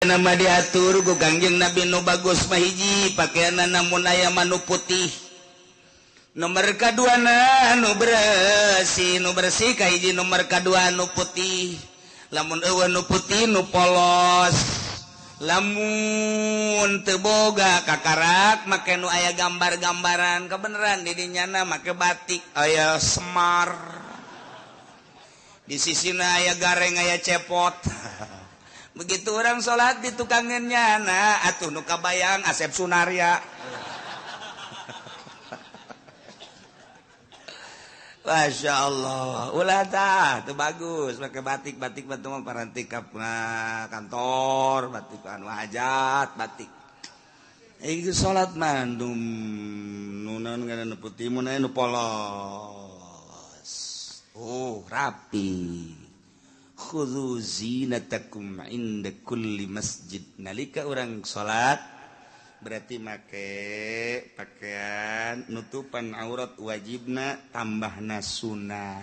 Nama diatur ku Kangjeng Nabi nu bagus mah hiji pakaianna namun aya manu putih. Nomor kaduana nu bersih, nu bersih kahiji nomor kadua nu putih. Lamun eueuh nu putih nu polos. Lamun teu boga kakarak make nu aya gambar-gambaran kebeneran di dinyana make batik aya Semar. Di sisina aya gareng aya cepot. Begitu orang sholat di tukangannya nah atuh nu kabayang Asep Sunarya. Masya Allah, ulah tah teu bagus pakai batik batik batu mah paranti ka kantor, batik anu hajat, batik. Ieu salat mah nu naon ngaranna putih mun aya nu polos. Oh, rapi. Khudhu zinatakum inda kulli masjid. Nalika orang salat berarti make pakaian nutupan aurat wajibna tambahna sunnah.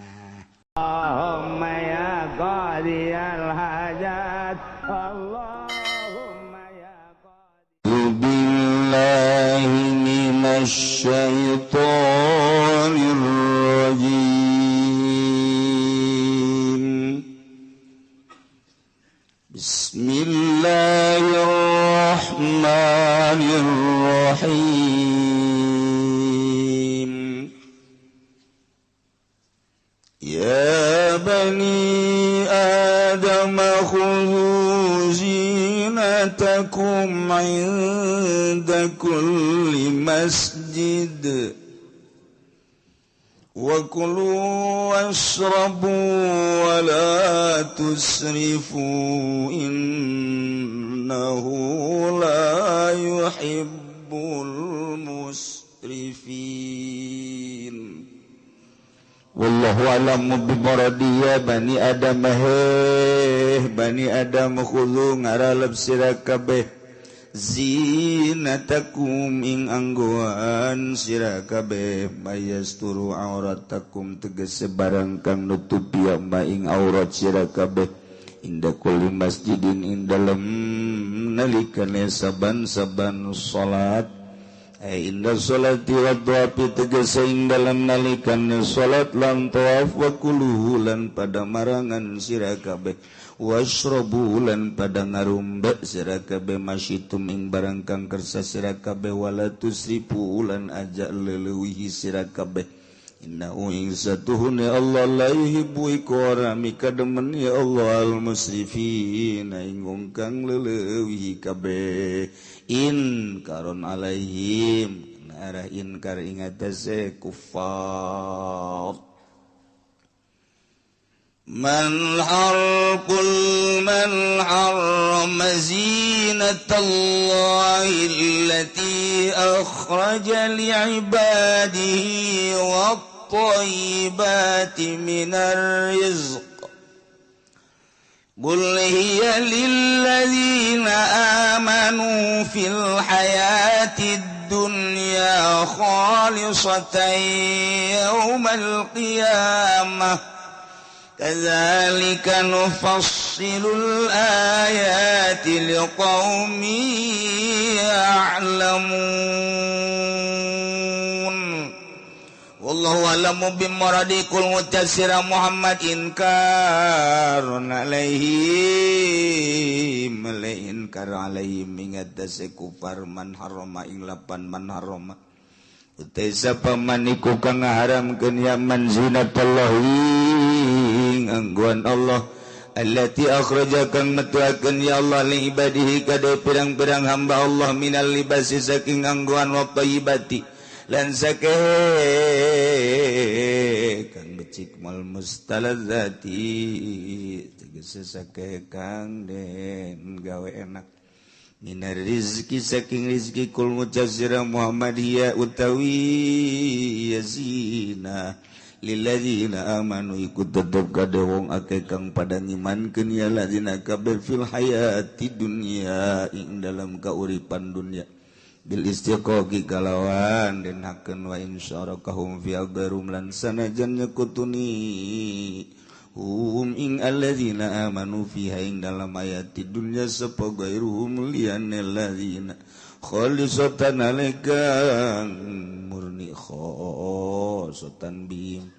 Allahumma ya qadiyal hajat, Allahumma ya qadi. Billahi minasy syaithanir rajim. Bismillahirrahmanirrahim. Ya bani Adam khudhu zinatakum 'inda kulli masjid wa kulu washrabu wa la tusrifu innahu la yuhibbul musrifin. Wallahu a'lamu bimuradi. Ya bani Adam, heh bani Adam, khudhu ngaralep sira kabeh zinatakum ing anggoan sira kabeh mayasturu auratakum tegese barang kang nutupi ma ing aurat sira kabeh inda kulli masjidin ing dalem nalikane saban-saban salat inda salati wa tawafi tegese ing dalem nalikane salat lan tawaf wa kuluhu lan pada marangan sira kabeh washrabu lan pada ngarumbe sira kabeh masyitum ing barang kang kersa sira kabeh wala tusrifu lan aja leuwih sira kabeh innahu ing satuhune Allah la yuhibbu iku ora mikademen ya Allah al musrifin ing wong kang leuwih kabeh. In karon alaihim arah inkar ing atase kufar. Man harqul man harrama zinatallahi allati akhraja li'ibadihi wat-thayyibati minar rizq. Qul hiya lilladzina amanu fil hayatid dunya khalisatan yaumal qiyamah. Kadzalika nufassilul ayati liqaumin ya'lamun. Wallahu a'lamu bimuradikum mutassira Muhammad inkarun alaihim la inkar alaihim ingatase kufar man harama ing lapan man harama utai sapa man iku kang ngaharamkeun ya man zinatallahi angguan Allah allati akhraja kang metuakeun ya Allah li ibadihi kade pirang-pirang hamba Allah minal libasi saking angguan wa thayyibati lan sake kang becik mal mustalazati tegese sake kang den gawe enak minar rizki saking rizki kul mujazira Muhammadiyah utawi yazina lilladzina amanu ikut tetep kade wong akeh kang pada ngimankeun ya ladzina kabeh fil hayati dunya ing dalam kauripan dunya bil istiqaqi kalawan den hakeun wa insyarakahum fi agharum lan sanajan nyekutuni Hum ing alladzina amanu fiha ing dalam ayati dunya sapa gairuhum liyane alladzina khalisatan alaikang murni khosatan bihim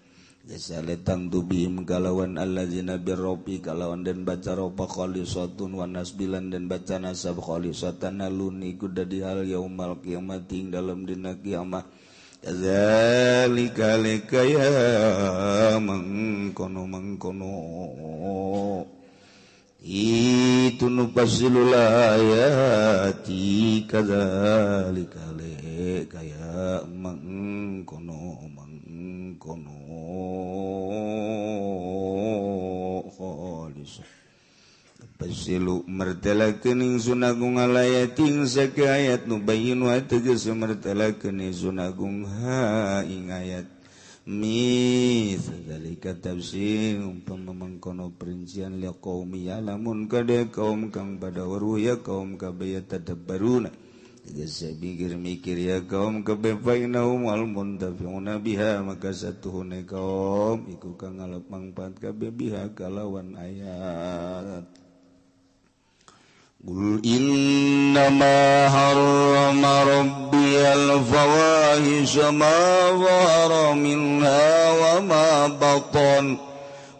jasale tangtu bihim kalawan alladzina birrobi kalawan den baca ropa khalisatun wa nasbilan den baca nasab khalisatan alun iku dadi hal yaumal kiamat ing dalam dina kiamat. Kadzalika likaya mengkono mengkono itu nufasilul ayati kadzalika likaya mengkono mengkono khalis. Pasilu mertelakeun ingsun agung alayati ing sake ayat nubayyin wa tegas mertelakeun ingsun agung ha ing ayat mitsdzalika tafsir umpama mengkono perincian li qaumi ya'lamun kade kaum kang pada weruh ya kaum kabeh tadabbaruna tegas mikir mikir ya kaum kabeh fainahum al muntafi'una biha maka satuhune kaum iku kang ngalap mangfaat kabeh biha kalawan ayat. Qul innama harrama rabbiyal fawahisha ma zahara minha wa ma batan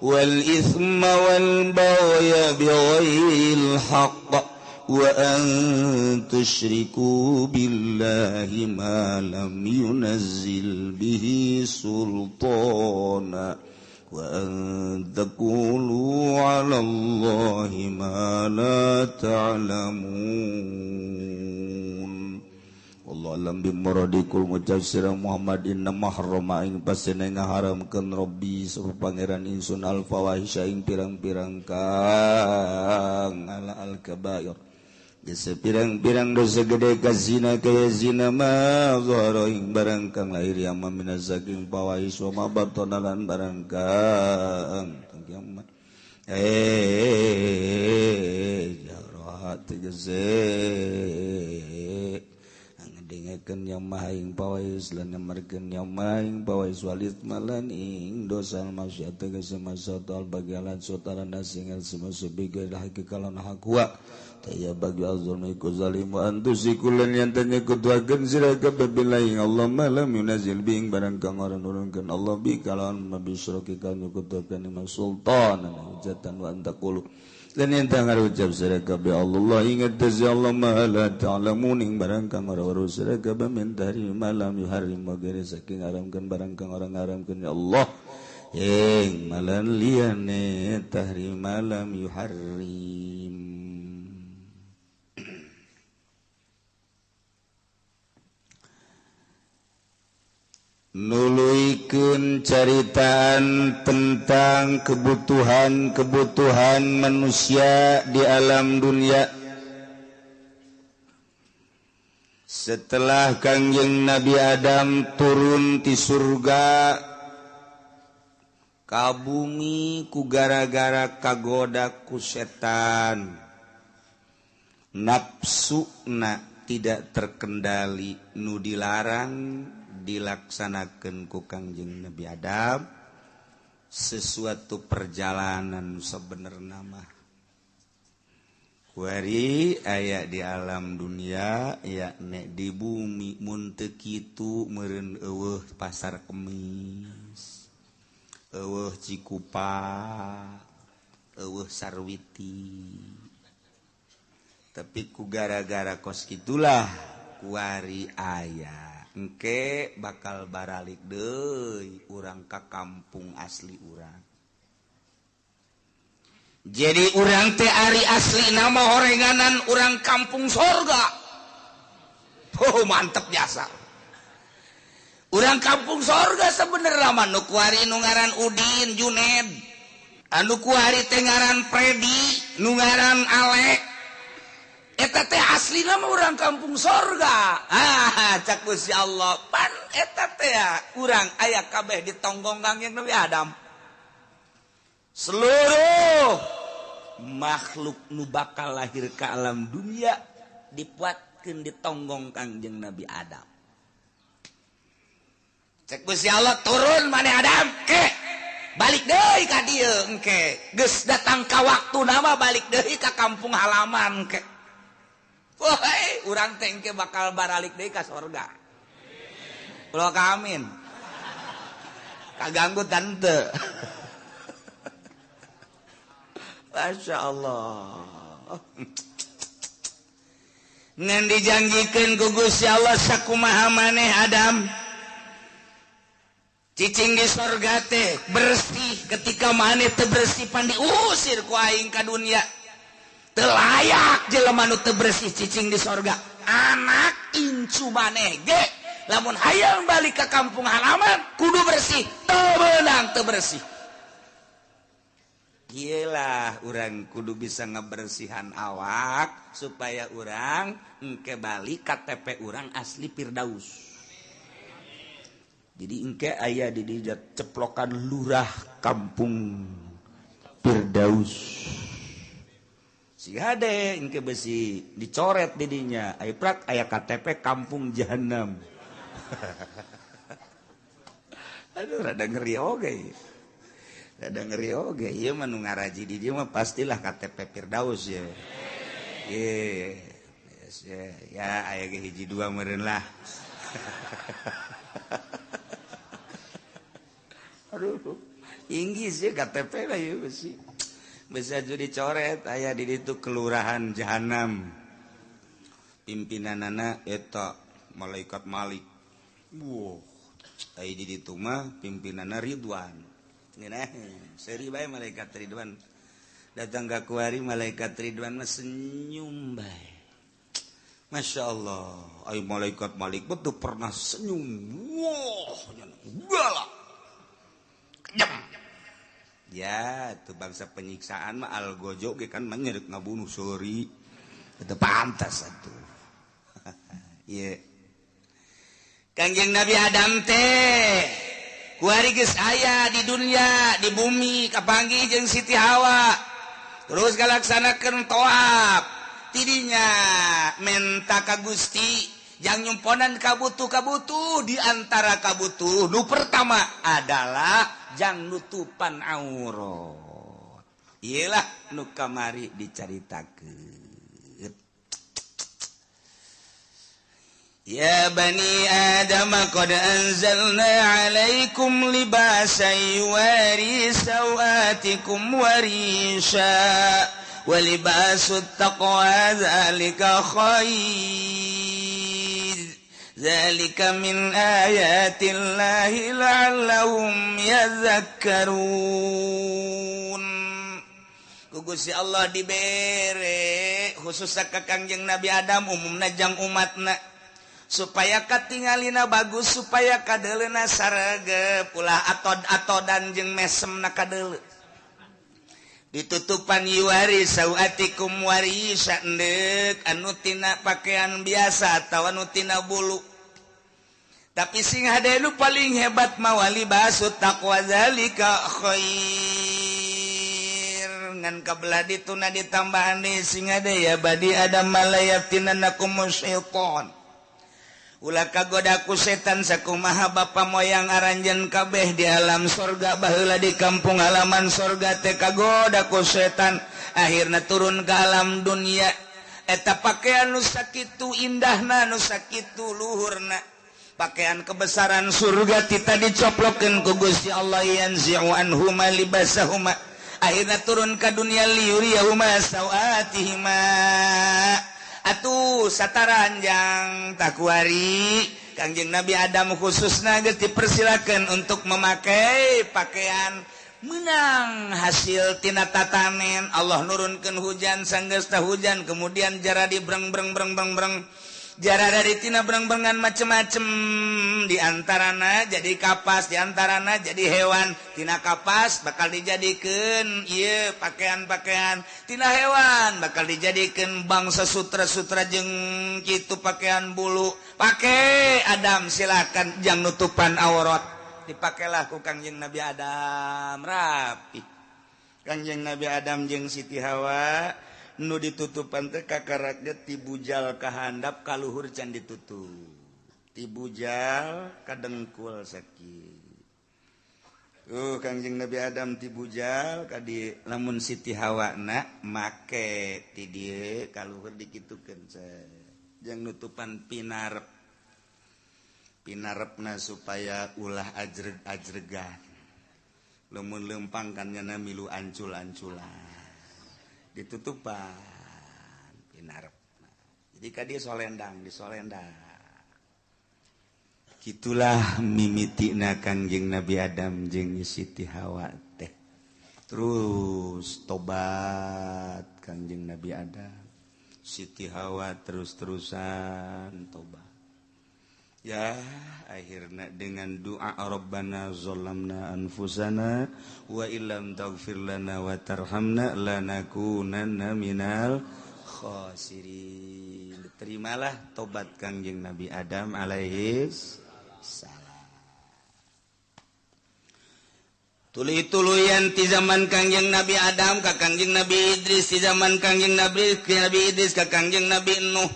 wal ithma wal baghya bighairil haqq wa an tusyriku billahi ma lam yunazzil bihi sultana wa an taqulu 'ala Allahi ma la ta'lamun. Wallahu a'lam bimuradikul mujassir Muhammad inna mahrama ing pasene ngaharamkeun Rabbi sapa pangeran ingsun al fawahisha ing pirang-pirang kang ala al kabair. Jasa pirang-pirang dosa gede ka zina kaya zina ma zahara ing barang kang lahir yang minaz saking fawahis wa ma batana lan barang kang kiamat jarahat tegese ngadengekeun yang maha ing fawahis lan nyamarkeun yang maha ing fawahis walid malan ing dosa maksiat tegese maksiat al bagalan sotara nasingal semasu bigail hakikalan hakwa ya bagi azulmi ku zalim wa antusikulan yang tanya kutuakan sira kabeh billahi Allah ma lam yunazil bing barang kang ora nurunkeun Allah bi kalawan mabisyraki kang nyekutuakeun ima sultan hujatan wa antaqulu lan yang tanya ucap sira kabeh Allah ingat tazi Allah ma la ta'lamun ing barang kang ora weruh sira kabeh min dari ma lam yuharrim wa ghairi saking haramkeun barang kang ora ngaramkeun ya Allah ing malan liyane tahrim ma lam yuharrim. Nuluikeun caritaan tentang kebutuhan-kebutuhan manusia di alam dunia. Setelah Kangjeng Nabi Adam turun ti surga ka bumi ku gara-gara kagoda ku setan, nafsuna tidak terkendali, nu dilarang dilaksanakan ku Kangjeng Nabi Adam sesuatu perjalanan sebenarnya mah kuari aya di alam dunia yakni di bumi mun teu kitu meureun eueuh pasar Kemis, eueuh Cikupa, eueuh Sarwiti. Tapi ku gara-gara kos kitulah kuari aya engke bakal baralik deui urang ka kampung asli urang. Jadi urang teh ari asli nama horenganan urang kampung sorga. Oh mantep jasa. Urang kampung sorga sebenarnya mah nu kuari nu ngaran Udin Juned, anu kuari teh ngaran Predi, nu ngaran Alek. Eta teh aslina mah urang kampung sorga. Ah, cak Gusti Allah, pan eta teh urang aya kabeh ditonggong Kangjeng Nabi Adam. Seluruh makhluk nu bakal lahir ke alam dunia dipuatkeun ditonggong Kangjeng Nabi Adam. Cek Gusti Allah turun maneh Adam ke. Balik deui ka dieu engke. Geus datang ka waktu nama balik deui ka kampung halaman engke. Woi, urang teh engke bakal baralik deui ka sorga. Ulah amin. Kaganggu tante. Masya Allah. Ngan dijanjikeun ku Gusti Allah sakumaha maneh Adam. Cicing di sorga teh bersih, ketika maneh teu bersih pan diusir ku aing ka dunia. Teu layak jelema nu teu bersih cicing di sorga. Anak incu maneh ge lamun hayang balik ka kampung halaman kudu bersih, teu beunang teu bersih. Gila, urang kudu bisa ngebersihan awak supaya urang engke balik KTP urang asli Firdaus. Jadi engke aya di dieu ceplokan lurah kampung Firdaus. Si hade engke besi dicoret didinya, aya prak aya KTP kampung Jahanam. Aduh rada ngeri oge. Rada ngeri oge, ieu mah nu ngaraji di dieu mah pastilah KTP Firdaus ya. Ye. Yes, ya, ya aya ge hiji dua meureun lah. Aduh, inggris ya KTP lah ya besi. Bisa jadi dicoret aya di ditu kelurahan Jahanam. Pimpinanana eta malaikat Malik. Wow, aya di ditu mah pimpinanana Ridwan. Ngeunah, seuri bae malaikat Ridwan. Datang ka kuari malaikat Ridwan mah senyum bae. Masya Allah, ay malaikat Malik betul pernah senyum. Wah, galak. Kejam. Ya, itu bangsa penyiksaan mah algojo ge kan menyerik ngabunuh seuri. Itu pantas atuh. Ieu. Kangjeng Nabi Adam teh kuari geus aya di dunia, di bumi kapanggih jeung Siti Hawa. Terus ngalaksanakeun tawaf. Tidinya menta ka Gusti jang nyumponan kabutuh-kabutuh, di antara kabutuh nu pertama adalah jang nutupan aurat. Iyalah nu kamari dicaritakeun. Ya bani Adam qad anzalna alaikum libasan yuwari sawatikum warisha wa libasut taqwa dzalika khair dzalika min ayatillahi la'allahum yadhakkarun. Ku Gusti Allah dibere khususna ka Kangjeng Nabi Adam umumna jang umatna supaya katingalina bagus, supaya kadeleuna sarege ulah atod-atodan jeung mesemna kadele. Ditutupan yuwari sawatikum warisa endek anu tina pakaian biasa atawa anu tina bulu. Tapi sing hade nu paling hebat mawali basut taqwa zalika khair. Ngan kabelah dituna ditambahan deui sing hade ya badi adam malayatinanakum syaitan. Ulah kagoda ku setan sakumaha bapa moyang aranjeun kabeh di alam sorga baheula di kampung halaman sorga teh kagoda ku setan akhirna turun ke alam dunia. Eta pakaian nu sakitu indahna nu sakitu luhurna pakaian kebesaran surga tita dicoplokeun ku Gusti Allah yanzi'u anhuma libasahuma akhirna turun ka dunia liyuriyahuma sawatihima. Atuh sataranjang takuari Kangjeng Nabi Adam khususna geus dipersilakan untuk memakai pakaian menang hasil tina tatanen. Allah nurunkeun hujan sanggeus tah hujan kemudian jara di breng breng breng breng breng jara dari tina breng-brengan macem-macem diantarana jadi kapas, diantarana jadi hewan. Tina kapas bakal dijadikeun ieu pakaian-pakaian, tina hewan bakal dijadikeun bangsa sutra-sutra jeung kitu pakaian bulu. Pake Adam silakan jang nutupan aurat. Dipakelah ku Kangjeng Nabi Adam rapi. Kangjeng Nabi Adam jeung Siti Hawa nu ditutupan teh kakaraknya tibujal kahandap kaluhur can ditutup, tibujal kadengkul sakit. Kangjeng Nabi Adam ti bujal kadi lamun Siti Hawa na make ti dieu kaluhur dikitukeun jeung nutupan pinarep pinarepna supaya ulah ajreg-ajregan lamun lempang kan nyana milu ancul-anculan ditutupan pinarepna jadi kadi solendang disolendang. Itulah mimitina Kangjeng Nabi Adam jeung Siti Hawa teh. Terus tobat Kangjeng Nabi Adam, Siti Hawa terus-terusan tobat. Ya, akhirnya dengan doa Rabbana zalamna anfusana wa illam taghfir lana wa tarhamna lanakunanna minal khasirin. Terimalah tobat Kangjeng Nabi Adam alaihi salam. Tuluy-tuluyan ti zaman Kangjeng Nabi Adam ka Kangjeng Nabi Idris, ti zaman Kangjeng Nabi Idris ka Kangjeng Nabi Nuh.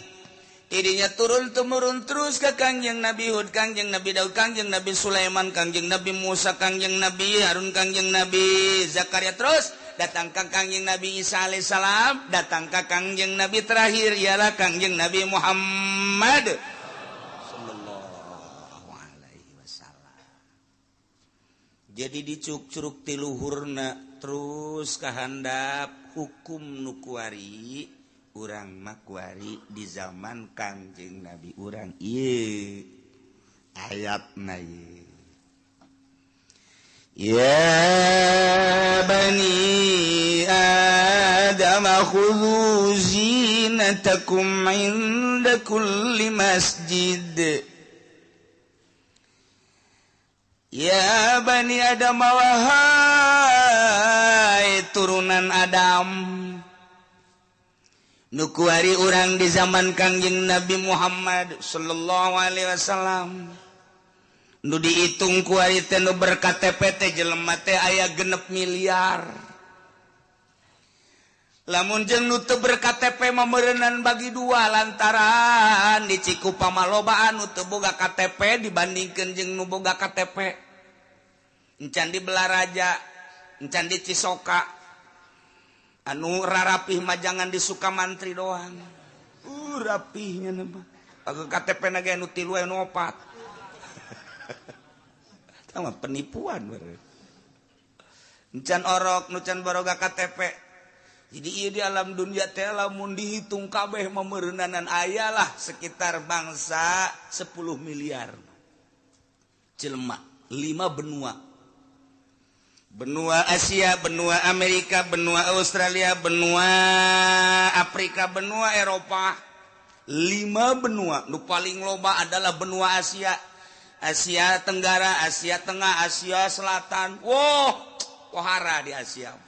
Tidinya turun temurun terus ka Kangjeng Nabi Hud, Kangjeng Nabi Daud, Kangjeng Nabi Sulaiman, Kangjeng Nabi Musa, Kangjeng Nabi Harun, Kangjeng Nabi Zakaria, terus datang ka Kangjeng Nabi Isa alaihissalam, datang ka Kangjeng Nabi terakhir ialah Kangjeng Nabi Muhammad. Jadi dicuk-curuk tiluhurna terus kahandap hukum nukuari urang makuari di zaman Kangjeng Nabi urang ieu ayatna ieu. Ya bani Adam khudhu zinatakum inda kulli masjid. Ya bani Adam wahai turunan Adam nu kuari urang di zaman Kangjeng Nabi Muhammad sallallahu alaihi wasallam nu dihitung kuari teh nu ber-KTP teh jelema teh aya 6 miliar. Lamun jeung nu teu ber-KTP mah meureunnan bagi dua lantaran di Cikupa mah loba anu teu boga KTP dibandingkeun jeung nu boga KTP. Encan di Belaraja, encan di Cisoka. Anu rarapih mah jangan di Sukamantri doang. Rapihnya mah. KTP na ge anu 3 anu 4. Tah mah penipuan beureun. Encan orok nu can baroga KTP. Jadi ieu di alam dunia teh lamun dihitung kabeh meureunanan aya lah sekitar bangsa 10 miliar jelema, 5 benua. Benua Asia, benua Amerika, benua Australia, benua Afrika, benua Eropa. 5 benua. Nu paling loba adalah benua Asia. Asia Tenggara, Asia Tengah, Asia Selatan. Wow, pohara di Asia.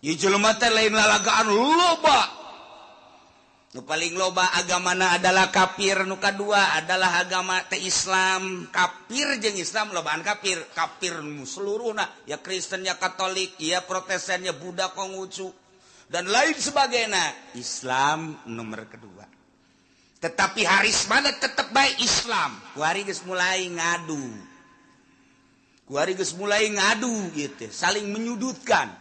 Ieu jelema teh lain lalagaan loba. Nu paling loba agamana adalah kafir, nu kadua adalah agama teh Islam. Kafir jeung Islam lobaan kafir, kafir nu seluruhna, ya Kristen, ya Katolik, ya Protestan, ya Buddha, Konghucu dan lain sebagainya. Islam nomor kedua. Tetapi harismana tetep bae Islam. Kuari geus mulai ngadu. Kuari geus mulai ngadu gitu, saling menyudutkan.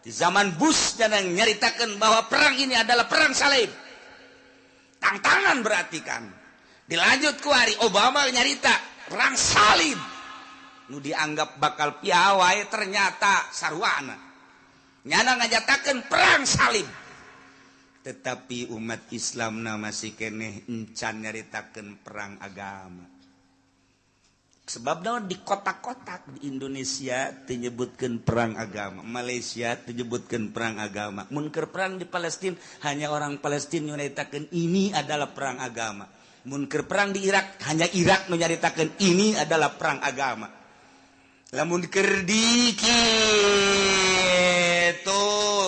Di zaman Bush jangan nyaritakan bahwa perang ini adalah perang salib. Tantangan berarti kan. Dilanjut ku hari Obama nyarita perang salib. Nu dianggap bakal piawai ternyata sarwana. Nyana ngajatakeun perang salib. Tetapi umat Islam na masih keneh encan nyaritakeun perang agama. Sebab naon di kotak-kotak di Indonesia menyebutkan perang agama, Malaysia menyebutkan perang agama. Mun keur perang di Palestina hanya orang Palestina nyaritakeun ini adalah perang agama. Mun keur perang di Irak hanya Irak nu nyaritakeun ini adalah perang agama. Lamun keur di kitu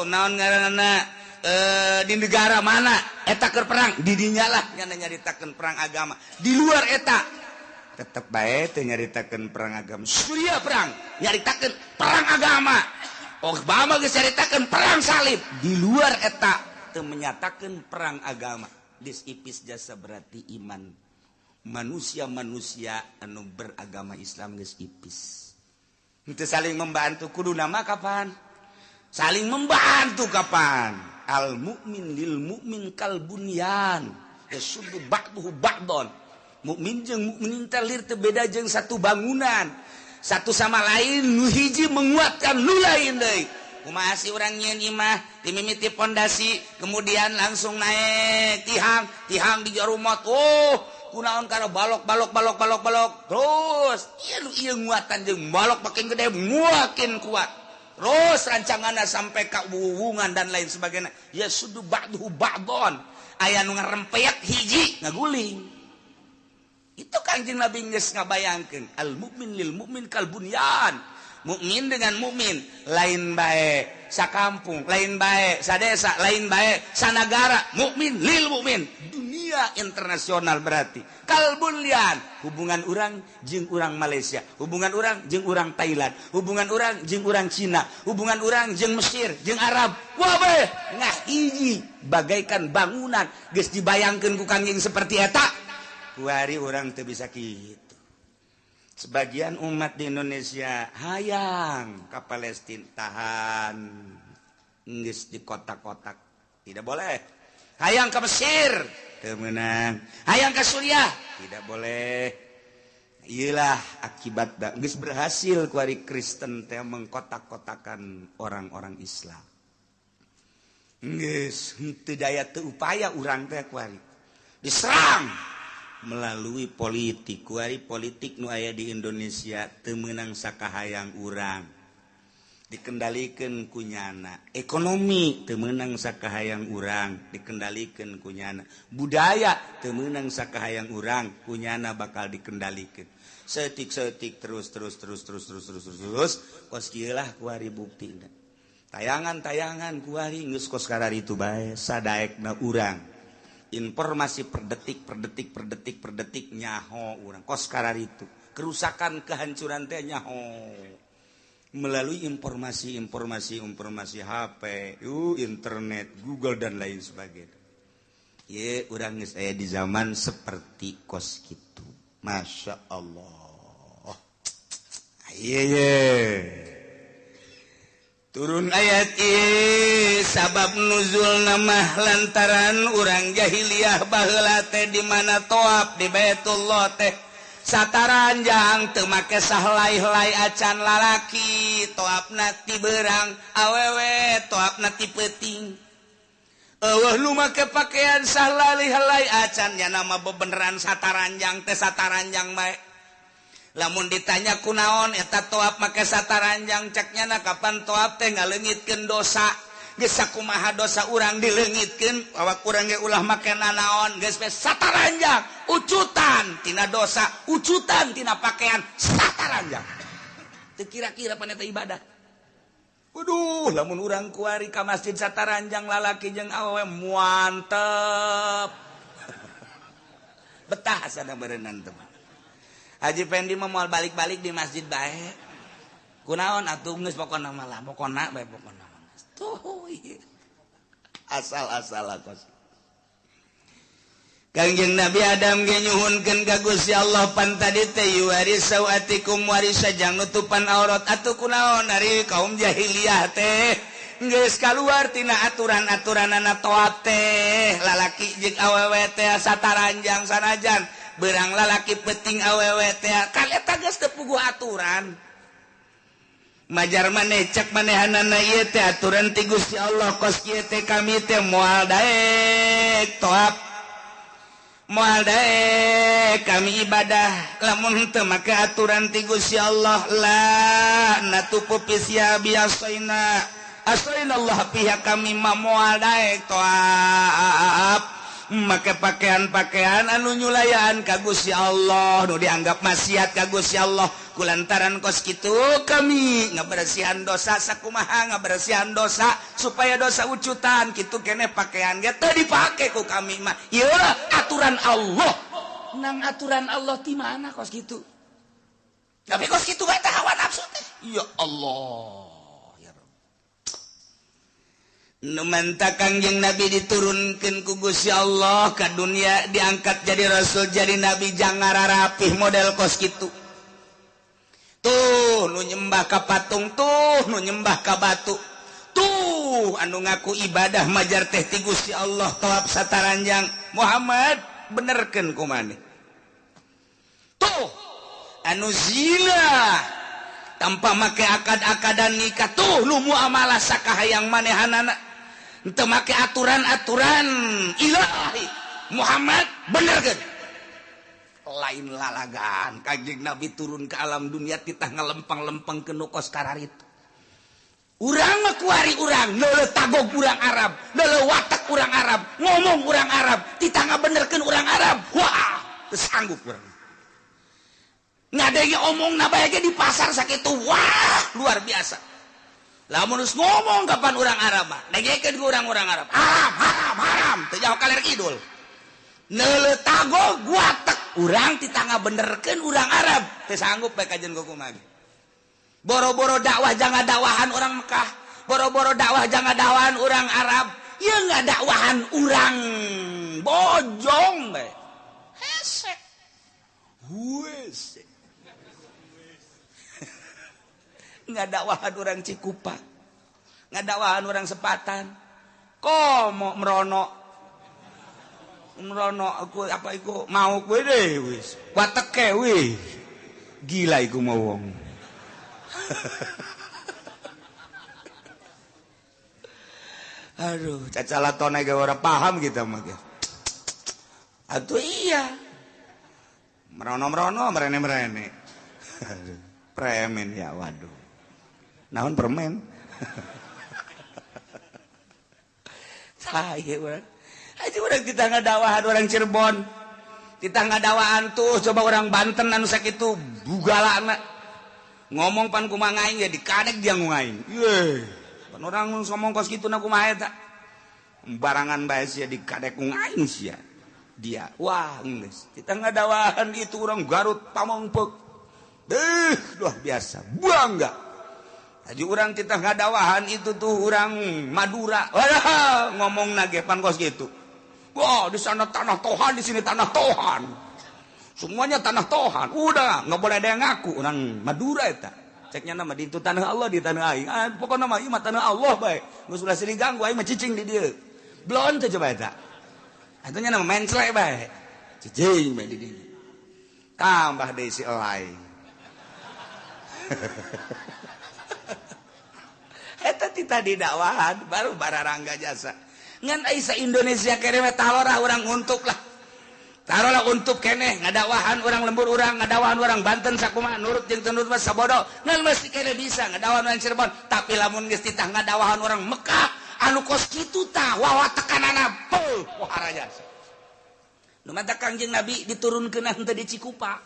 naon ngaranna di negara mana eta keur perang di dinya lah nya nyaritakeun perang agama. Di luar eta tetep bae teu nyaritakeun perang agama. Suriah perang nyaritakeun perang agama. Obama geus nyaritakeun perang salib. Di luar eta teu menyatakeun perang agama. Disipis jasa berarti iman manusia-manusia anu beragama Islam geus ipis. Henteu saling membantu kudu nama kapan? Saling membantu kapan? Al mukmin lil mukmin kal bunyan yasuddu ba'duhu ba'don. Mukmin jeung mukmin teh lir teu beda jeung satu bangunan. Satu sama lain nu hiji menguatkan nu lain deui. Kumaha sih urang nyieun imah dimimiti pondasi kemudian langsung naik tihang, tihang di jarumot. Oh, kunaon karena balok balok balok balok balok terus ieu nu ieu nguatan jeung balok makin gede makin kuat. Terus rancanganna sampai ka wuwungan dan lain sebagainya. Ya sudu ba'duhu ba'don. Aya nu ngarempeyak hiji ngaguling. Itu Kangjeng Nabi geus ngabayangkeun al mukmin lil mukmin kal bunyan. Mukmin dengan mukmin lain bae sakampung, lain bae sadesa, lain bae sanagara, mukmin lil mukmin. Dunia internasional berarti. Kal bunyan, hubungan urang jeung urang Malaysia, hubungan urang jeung urang Thailand, hubungan urang jeung urang Cina, hubungan urang jeung Mesir, jeung Arab. Wabeh ngahiji bagaikan bangunan geus dibayangkeun ku Kangjeng seperti eta. Kuari urang teu bisa kitu. Sebagian umat di Indonesia hayang ka Palestina tahan geus di kotak-kotak tidak boleh. Hayang ke Mesir teu meunang. Hayang ke Suriah tidak boleh. Iyalah akibat geus berhasil kuari Kristen teh mengkotak-kotakan orang-orang Islam. Geus henteu daya teu upaya urang teh kuari diserang melalui politik. Kuari politik nu aya di Indonesia teu meunang sakahayang urang, dikendalikeun ku nyana. Ekonomi teu meunang sakahayang urang, dikendalikeun ku nyana. Budaya teu meunang sakahayang urang, ku nyana bakal dikendalikeun. Setik-setik terus terus terus terus terus terus terus terus kos kieu lah kuari buktina. Tayangan-tayangan kuari geus kos kararitu bae sadaekna urang. Informasi per detik per detik per detik per detik nyaho urang kos kararitu. Kerusakan kehancuran teh nyaho melalui informasi informasi informasi HP, internet, Google dan lain sebagainya. Ye urang geus aya di zaman seperti kos kitu. Masya Allah. Ye ye. Turun ayat ieu sabab nuzul namah lantaran urang jahiliyah baheula teh di mana toab di Baitullah teh sataranjang teu make sahlai-helai acan lalaki toabna ti beurang awewe toabna ti peuting. Eueuh nu make pakaian sahlai-helai acan nya nama bebeneran sataranjang teh sataranjang bae. Lamun ditanya kunaon eta toab make sataranjang cek nyana kapan toab teh ngaleungitkeun dosa. Geus sakumaha dosa urang dileungitkeun awak urang ge ulah make nanaon geus we sataranjang ucutan tina dosa, ucutan tina pakaian sataranjang. Teu kira-kira pan eta ibadah. Waduh, lamun urang kuari ka masjid sataranjang lalaki jeung awewe muantep. Betah asana berenang teh. Haji Fendi mah moal balik-balik di masjid bae. Kunaon atuh geus pokona mah lah, pokona bae pokona mah. Tuh ieu. Asal-asal kos. Kangjeng Nabi Adam ge nyuhunkeun ka Gusti Allah pan tadi teh yuwari sawatikum warisa jang nutupan aurat atuh kunaon ari kaum jahiliyah teh geus kaluar tina aturan-aturanana toat teh lalaki jeung awewe teh sataranjang sanajan berang lalaki penting awewe teh kan eta geus teu puguh aturan. Majar maneh cek manehanana ieu teh aturan ti Gusti Allah kos kieu teh kami teh moal daek toab moal daek kami ibadah lamun teu make aturan ti Gusti Allah la natupu pisia biasaina asaina Allah pihak kami mah moal daek toab make pakaian-pakaian anu nyulayaan ka Gusti Allah nu dianggap maksiat ka Gusti Allah kulantaran kos kitu kami ngabersihan dosa sakumaha ngabersihan dosa supaya dosa ucutan kitu keneh pakaian ge teu dipake ku kami mah ieu aturan Allah nang aturan Allah ti mana kos kitu tapi kos kitu bae teh hawa nafsu teh ya Allah. Nu manta Kangjeng Nabi diturunkeun ku Gusti Allah ka dunia diangkat jadi rasul jadi nabi jangan rapih model kos kitu. Tuh Tuh nu nyembah ka patung, tuh nu nyembah ka batu, tuh anu ngaku ibadah majar teh ti Gusti Allah tawaf sataranjang. Muhammad benerkeun ku maneh. Tuh anu zina tanpa make akad-akadan nikah, tuh nu muamalah sakahayang manehanana teu make aturan-aturan ilahi. Muhammad benerkeun. Lain lalagan Kanjeng Nabi turun ke alam dunia titah ngalempang-lempang ke nukos kararit. Urang mah kuari urang, leuleuh tagog urang Arab, leuleuh watak urang Arab, ngomong urang Arab, titah ngabenerkeun urang Arab. Wah, teu sanggup urang. Ngadenge omongna bae ge di pasar sakitu, wah, luar biasa. Lamun geus ngomong kapan urang Arab mah, dengekeun ku urang-urang Arab. Haram, haram, haram, teu jauh kaler kidul. Leuleuh tagog watak urang titah ngabenerkeun urang Arab, teu sanggup bae kajen kumaha. Boro-boro dakwah jangan dakwahan orang Mekah, boro-boro dakwah jangan dakwahan orang Arab, ieu ngadakwahan urang Bojong bae. Hese. Huese. Ngadakwahan orang Cikupa, ngadakwahan orang Sepatan. Komo merono. Merono aku apa iku mau kowe deh wis. Wateke wih. Gila iku mau wong. Aduh, cacalatone ge ora paham kita mah ge. Atuh iya. Merono-merono, merene-merene. Aduh, premen ya waduh. Naon permen? Saya urang. Aja urang kita ngadakwahan orang Cirebon. Kita ngadawaan tuh coba orang Banten anu sakitu bugalana. Ngomong pan kumaha aing ya dikadek dia ngungaing. Ye. Pan orang ngomong kos kitu na kumaha eta. Barangan bae sia dikadek ngungaing sia. Dia wah geus. Kita ngadawaan itu orang Garut Pamongpeuk. Deuh, luar biasa. Bangga. Haji urang kita ngadawahan itu tuh orang Madura. Wah, ngomong nage pan kos kitu. Wah, di sana tanah Tohan, di sini tanah Tohan. Semuanya tanah Tohan. Udah, nggak boleh ada yang ngaku orang Madura eta. Ceknya nama di itu tanah Allah di tanah aing. Ah, pokokna mah ieu mah tanah Allah bae. Geus ulah silih ganggu aing mah cicing di dieu. Blon teh coba eta. Atunya nama menclek bae. Cicing bae di dieu. Tambah deui si elai. Eta ti tadi dakwahan baru bararangga jasa. Ngan ai sa Indonesia kene mah talorah urang untuk lah. Taruhlah untuk keneh ngadakwahan orang lembur urang, ngadakwahan orang Banten sakumaha nurut jeung teu nurut mah sabodo. Ngan mesti keneh bisa ngadakwahan orang Cirebon, tapi lamun geus titah ngadakwahan orang Mekah anu kos kitu tah wawa tekanana peuh pohara jasa. Nu mata Kangjeng Nabi diturunkeun henteu di Cikupa.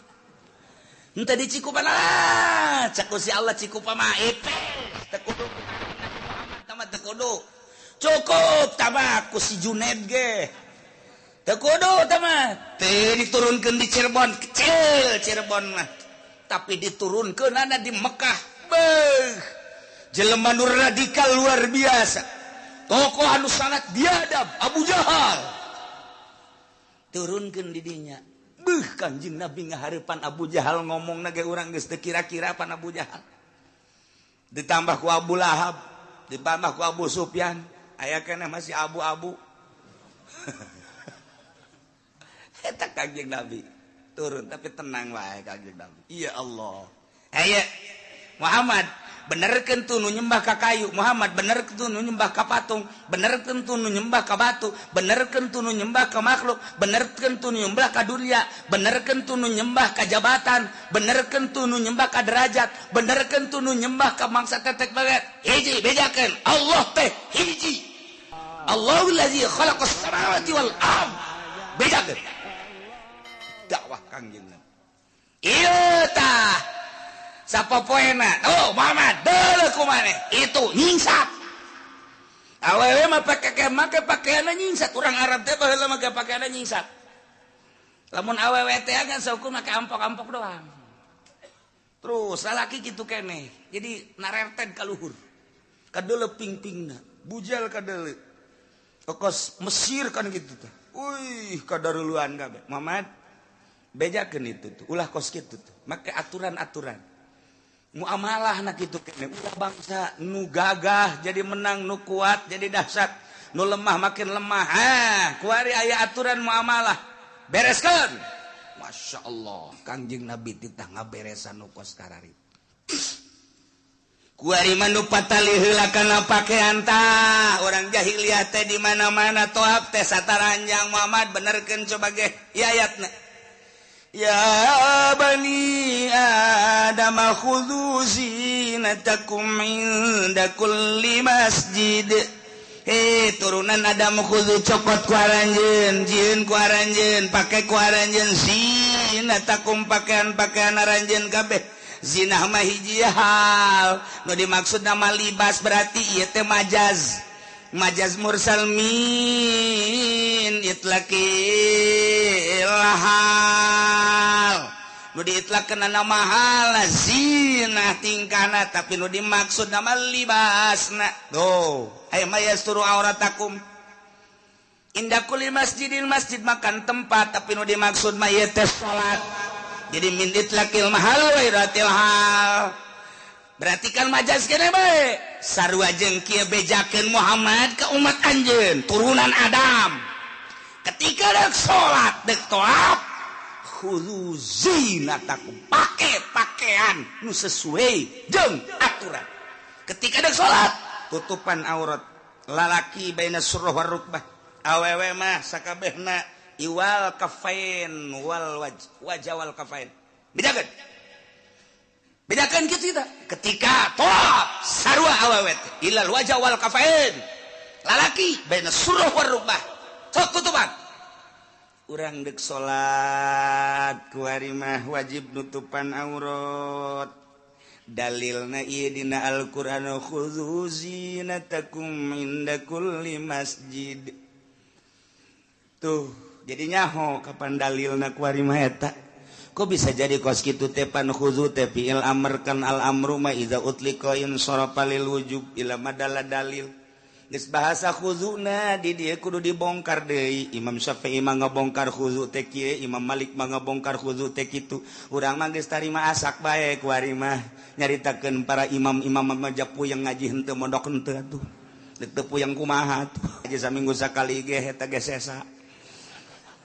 Henteu di Cikupa lah, cek si Allah Cikupa mah epes teu kudu Nabi Muhammad tah mah teu kudu. Cukup tah ku si Junaid ge. Teu kudu tah mah. Teu diturunkeun di Cirebon, kecil Cirebon mah. Tapi diturunkeunana di Mekah. Beuh. Jelema nu radikal luar biasa. Tokoh anu sangat biadab, Abu Jahal. Turunkeun di dinya. Beuh, Kanjeng Nabi ngahareupan Abu Jahal ngomongna ge urang geus teu kira-kira pan Abu Jahal. Ditambah ku Abu Lahab, ditambah ku Abu Sufyan, aya keneh masih abu-abu. Eta Kangjeng Nabi turun tapi tenang wae Kangjeng Nabi. Ya Allah. Aya Muhammad benerkeun tu nu nyembah ka kayu, Muhammad benerkeun tu nu nyembah ka patung, benerkeun tu nu nyembah ka batu, benerkeun tu nu nyembah ka makhluk, benerkeun tu nu nyembah ka dunia, benerkeun tu nu nyembah ka jabatan, benerkeun tu nu nyembah ka derajat, benerkeun tu nu nyembah ka mangsa tetek banget. Hiji bejakeun Allah teh hiji. Allahul ladzi khalaqas samawati wal ard. Bejakeun dakwah Kangjeng Nabi. Ieu tah sapopoena, oh Muhammad deuleuh ku maneh itu nyingsat. Awewe mah pake make pakaianna nyingsat, urang Arab teh baheula make pakaianna nyingsat. Lamun awewe teh kan saukur make ampok-ampok doang. Terus lalaki kitu keneh. Jadi narerten ka luhur. Kadeuleuh ping-pingna, bujal kadeuleuh. Kos Mesir kan gitu teh. Wih, kadaruluan kabeh. Muhammad bejakeun itu tuh, ulah kos kitu tuh. Make aturan-aturan. Muamalah nak kitu keneh ulah bangsa nu gagah jadi menang, nu kuat jadi dahsyat, nu lemah makin lemah. Ah, kuari aya aturan muamalah. Bereskeun. Masya Allah, Kangjeng Nabi titah ngaberesan nu kos karari. Kuari mah nu patali heula kana pakean tah, urang jahiliyah teh di mana-mana toab teh sataranjang. Muhammad benerkeun coba ge ieu ayatna. Ya bani Adam khudhu zinatakum inda kulli masjid. Hei turunan Adam, khudhu cokot ku aranjeun, jieun ku aranjeun, pake ku aranjeun, zinatakum pakaian-pakaian aranjeun kabeh. Zinah mah hiji hal, nu dimaksud nama libas berarti ieu teh majaz. Majaz mursal min itlaqil hal. Nu diitlaqkeun nama hal zinah tingkahna, tapi nu dimaksud nama libasna. Tuh, aya mah yasturu auratakum. Inda kulli masjidin, masjid makan tempat, tapi nu dimaksud mah ieu teh salat. Jadi min itlaqil mahal wa iratil hal. Berarti kan majaz kene bae. Sarua jeung kieu bejakeun Muhammad ke umat anjeun, turunan Adam. Ketika dek salat, dek tawaf, khudhu zinatakum, pake pakaian nu sesuai jeung aturan. Ketika dek salat, tutupan aurat lalaki baina surah war rukbah, awewe mah sakabehna iwal kafain wal waj, wajah wal kafain. Bedakeun. Bedakan kitu kita. Ketika tawaf sarua awewe teh ilal wajah wal kafain. Lalaki baina surah war rukbah. Sok tutupan. Urang dek salat kuari mah wajib nutupan aurat. Dalilna ieu dina Al-Qur'an khudzu zinatakum inda kulli masjid. Tuh, jadi nyaho kapan dalilna kuari mah eta. Kok bisa jadi kos kitu teh pan khudzu teh fi'il amr kan al amru ma idza utliqa in sarafa lil wujub ila madalla dalil. Geus bahasa khudzuna di dieu kudu dibongkar deui. Imam Syafi'i mah ngabongkar khudzu teh kieu, Imam Malik mah ngabongkar khudzu teh kitu. Urang mah geus tarima asak bae kuari mah nyaritakeun para imam-imam mah puyeng ngaji henteu mondok henteu atuh. Deuk teu puyeng kumaha atuh. Aja saminggu sakali ge eta ge sesa.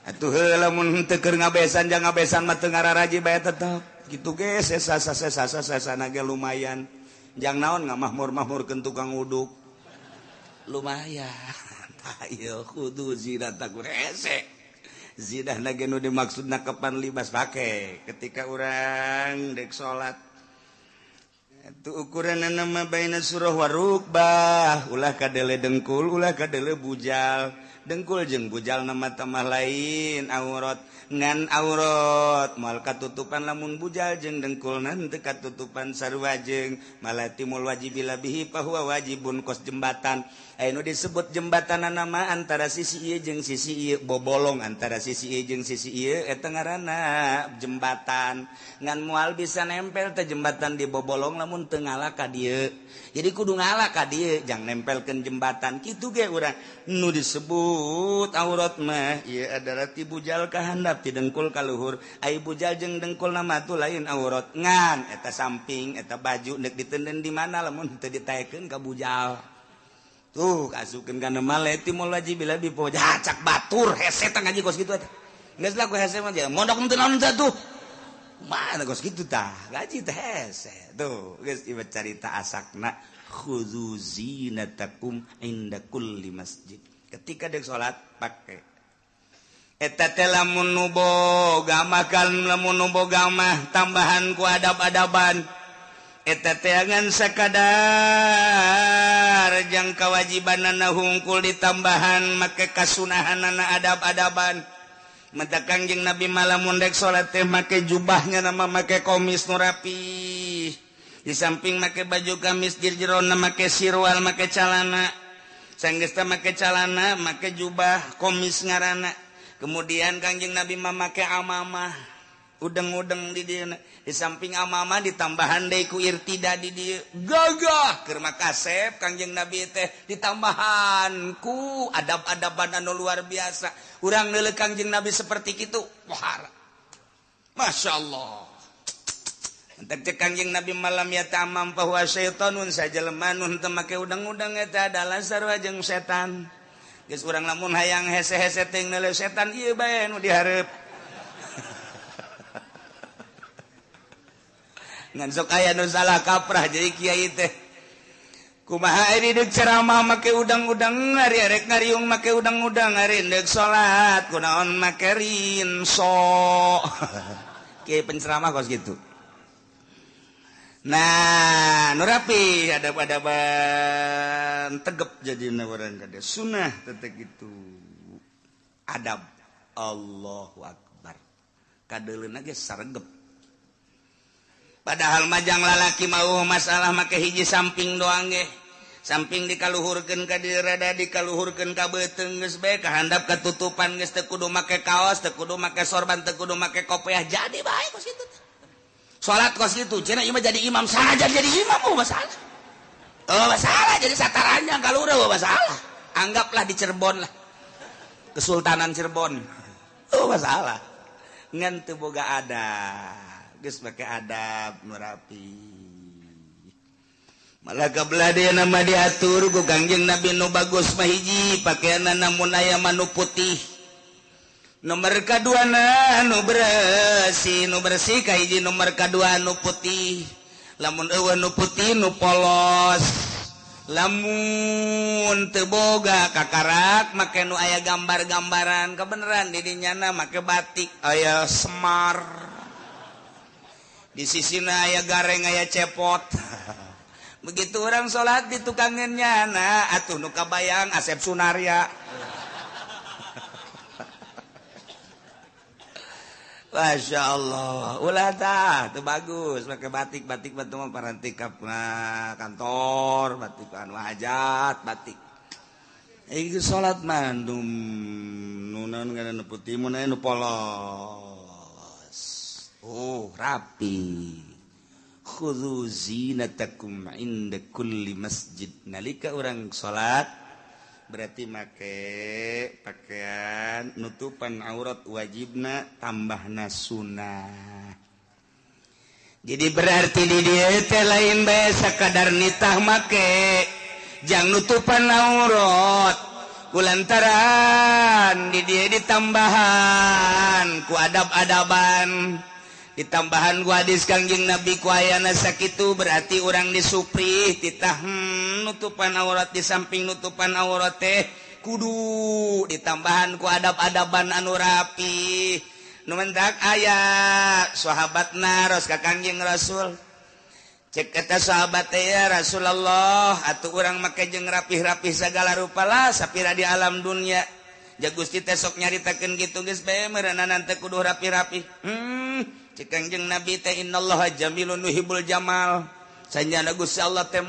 Atuh heula mun teu keur ngabesan jang ngabesan mah teu ngararaji bae tetep. Kitu ge sesa sesa sesana ge lumayan. Jang naon ngamahmur-mahmurkeun tukang uduk. Lumayan. Ayo khudhu zinatakum hese. Zinah ge nu dimaksudna kapan libas pake ketika urang dek salat. Itu ukuran nama baina surah warukbah, ulah kadele dengkul, ulah kadele bujal. Dengkul jeung bujal nama tamah lain aurat, ngan aurat moal katutupan lamun bujal jeung dengkul teu katutupan sarua jeung malatimul wajibi labihi fahuwa wajibun kos jembatan. Aya nu disebut jembatan nama antara sisi ieu jeung sisi ieu, bobolong antara sisi ieu jeung sisi ieu eta ngaranna jembatan. Ngan moal bisa nempel teh jembatan di bobolong lamun teu ngala ka dieu. Jadi kudu ngala ka dieu jang nempelkeun jembatan kitu ge urang. Nu disebut aurat mah ieu adalah ti bujal ka handap, ti dengkul ka luhur. Ai bujal jeung dengkul nama tuh lain aurat, ngan eta samping eta baju nek ditenden di mana lamun teu ditaekeun ka bujal. Tuh kasukeun kana maleti moal wajib bila dipoja cak batur hese teh ngaji kos kitu eta. Geus lah ku hese mah mondok teu naon teh tuh. Mana kos kitu tah ngaji teh hese. Tuh geus ieu carita asakna khudzu zinatakum inda kulli masjid. Ketika dek salat pake eta teh lamun nu boga mah kan lamun nu boga mah tambahan ku adab-adaban. Eta teh ngan sakadar jang kawajibanana hungkul ditambahan make kasunahanana adab-adaban. Mata Kangjeng Nabi malamun dek salat teh make jubahnya nama make komis nu rapi. Di samping make baju gamis jirjerona make sirwal make calana. Sanggeus make calana make jubah komis ngaranna. Kemudian Kangjeng Nabi mah make amamah. Udeng-udeng di dieu. Di samping amamah ditambahan deui ku irtida di dieu. Gagah keur makasep Kangjeng Nabi teh ditambahan ku adab-adaban anu luar biasa. Urang neuleuh Kangjeng Nabi seperti kitu, wah. Masya Allah. Entek cek Kangjeng Nabi malam ya tamam bahwa syaitonun sajelema nu teu make udang-udang eta adalah sarua jeung setan. Geus urang lamun hayang hese-hese teuing neuleuh setan ieu bae nu dihareup. Ngan sok aya nu salah kaprah jadi kiai teh. Kumaha ari deuk ceramah make udang-udang, ari arek ngariung make udang-udang, ari deuk salat kunaon make rinso. Kiai penceramah kos gitu. Nah, nu rapi adab-adaban tegep jadina urang kade sunnah tetep gitu. Adab Allahu Akbar. Kadeuleuna ge saregep. Padahal majang lalaki mau masalah make hiji samping doang ge. Samping dikaluhurkeun ka dieu rada dikaluhurkeun ka beuteung geus bae kahandap katutupan geus teu kudu make kaos, teu kudu make sorban, teu kudu make kopiah jadi bae kos kitu. Salat kos kitu cenah ieu mah jadi imam saja jadi imam oh masalah. Oh masalah jadi sataranya kalura oh masalah. Anggaplah di Cirebon lah. Kesultanan Cirebon. Oh masalah. Ngan teu boga adab. Geus make adab nu rapi. Malah kabelah dia nama diatur ku Kangjeng Nabi nu bagus mah hiji pakaianna namun aya mah nu putih. Nomor kaduana nu bersih, nu bersih kahiji nomor kadua nu putih. Lamun eueuh nu putih nu polos. Lamun teu boga kakarak make nu aya gambar-gambaran kebeneran di dinyana make batik aya semar. Di sisina aya gareng aya cepot. Begitu orang sholat di tukangan nyana atuh nu kabayang Asep Sunarya. Masya Allah, ulah tah, teu bagus pakai batik, batik batu mah parantik ka kantor, batik anu hajat, batik. Ieu salat mah nu naon ngaranna putih mun aya nu polos. Oh, rapi. Khudhu zinatakum inda kulli masjid. Nalika urang salat berarti make pakaian nutupan aurat wajibna tambahna sunnah. Jadi berarti di dieu teh lain bae sakadar nitah make jang nutupan aurat kulantaran di dieu ditambahan ku adab-adaban ditambahan ku hadis Kangjeng Nabi ku ayana sakitu berarti urang disuprih titah nutupan aurat di samping nutupan aurat teh kudu ditambahan ku adab-adaban anu rapi. Nu mentak aya sahabat naros ka Kangjeng Rasul. Cek eta sahabat teh ya Rasulullah atuh urang make jeung rapih-rapih sagala rupa lah sapira di alam dunia. Ja Gusti teh sok nyaritakeun kitu geus bae meureunana teh kudu rapi-rapi. Cek Kangjeng Nabi teh innallaha jamilun yuhibbul jamal. Sanjana Gusti Allah teh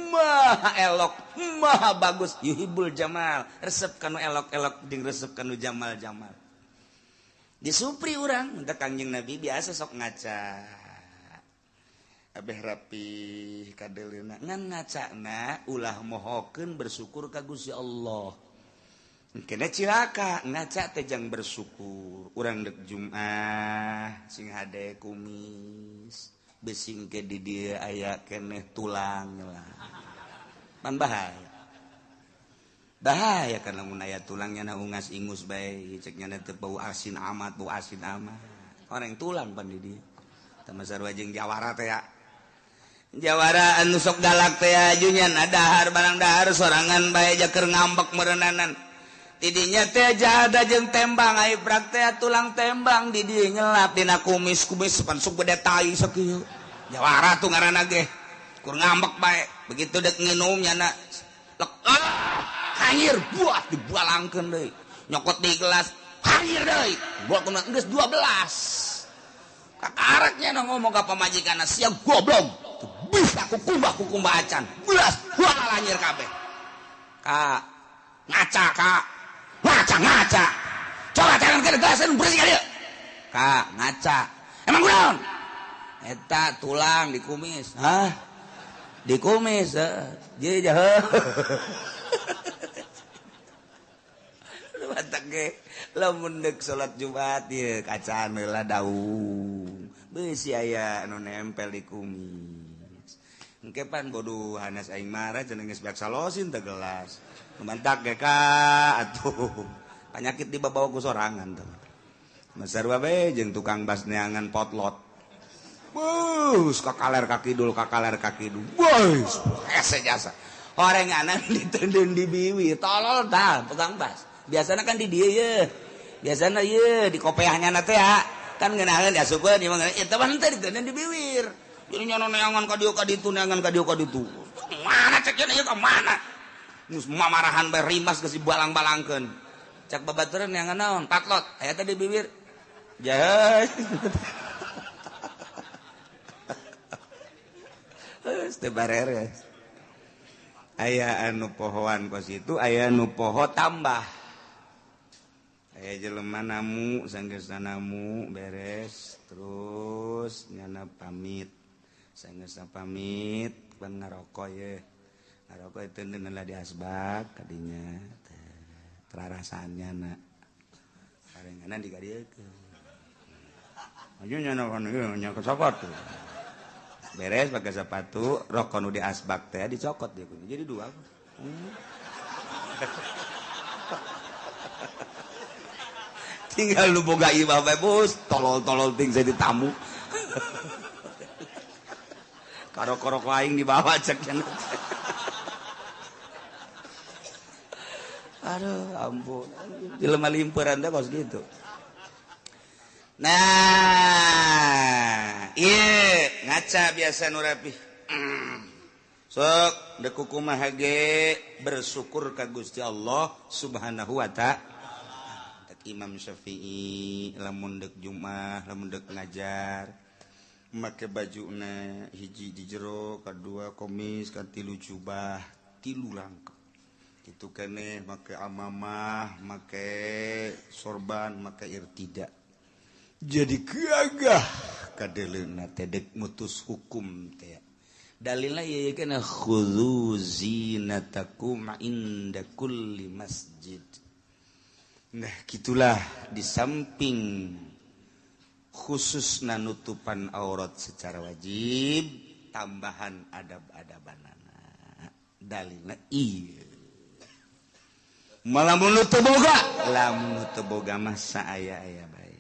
maha elok, maha bagus, yuhibbul jamal. Resep kanu elok-elok jeung resep kanu jamal-jamal. Disupri urang, teh Kangjeng Nabi biasa sok ngaca. Abeh rapi kadeuleuna ngan ngacana ulah mohokeun bersyukur ka Gusti Allah. Kena cilaka ngaca teh jang bersyukur. Urang dek Jumat sing hade kumis besing ke di dieu aya keneh tulang lah. Pan bahaya. Bahaya karena mun aya tulangnya na ungas ingus bae cek nya teh bau asin amat, bau asin amat. Orang tulang pan di dieu. Tah sarua jeung jawara teh ya. Jawara anu sok galak teh ajunya dahar barang dahar sorangan bae jaker ngambek meureunnanan. Tidinya teh jada jeung tembang ai prak teh tulang tembang di dieu nyelap dina kumis-kumis pan sok gede tai sakieu. Jawara tuh ngaranna ge. Kur ngambek bae. Begitu dek nginum nyana lek hanyir buat dibalangkeun deui. Nyokot di gelas hanyir deui. Buat kumaha geus 12. Kakaraknya na ngomong ka pamajikanna sia goblok. Bisa kukumbah acan. Belas buah hanyir kabeh. Kak ngaca kak. Ngaca coba jangan kena gelasan bersih kali kak ngaca emang kunaon eta tulang dikumis hah dikumis jadi jahe batak ge lamun deuk salat Jumat ieu kacaan heula daung Beusi aya anu nempel di kumis. Engke pan bodoh hanas aing marah cenah geus beak salosin teh gelas. Mantak ge ka atuh. Penyakit dibawa ku sorangan tuh. Masarwa bae jeung tukang bas neangan potlot. Bus kakaler kakidul kakaler kakidul. Bus hese jasa. Orenganan diteundeun di biwi, tolol tah tukang bas. Biasana kan di dieu ye. Biasana ye di kopeahnya na teh ya. Kan ngeunaheun diasupkeun ieu mah eta mah henteu diteundeun di biwir. Jadi nyono neangan ka dieu ka ditu neangan ka dieu ka ditu. Mana cek ieu ka mana? Geus mamarahan bae rimas geus dibalang-balangkeun. Cak babaturan neangan naon? Patlot aya teh di biwir. Jahe. Geus teu bareres. Aya anu pohoan kos itu, aya anu poho tambah. Aya jelema namu, sanggeusna namu beres, terus nyana pamit. Sanggeusna pamit, pan ngaroko ye. Ngaroko itu lah di asbak kadinya. Terarasaan nyana. Parenganan dikadiekeun. Aja nyana kan ieu nya ke sepatu. Beres pakai sepatu, rokok nu di asbak teh dicokot dia punya. Jadi dua. Tinggal lu boga imah bae bos, tolol-tolol ting jadi tamu. Karok-karok aing dibawa cek cenah. Aduh, ampun. Jelema limperan teh kos gitu. Nah, iya ngaca biasa nu rapih. Sok deuk kumaha ge bersyukur ka Gusti Allah Subhanahu wa ta'ala. Imam Syafi'i lamun deuk Jumat, lamun deuk ngajar make bajuna hiji di jero, kadua komis, katilu jubah, tilu rangkep. Kitu keneh make amamah, make sorban, make irtida. Jadi gagah kadeleuna teh deuk mutus hukum teh. Dalilna ieu kana khudzu zinatakum inda kulli masjid. Nah gitulah di samping khusus nutupan aurat secara wajib tambahan adab-adabanana dalilna ieu. Malamun nu teu boga, lamun nu teu boga mah saaya-aya bae.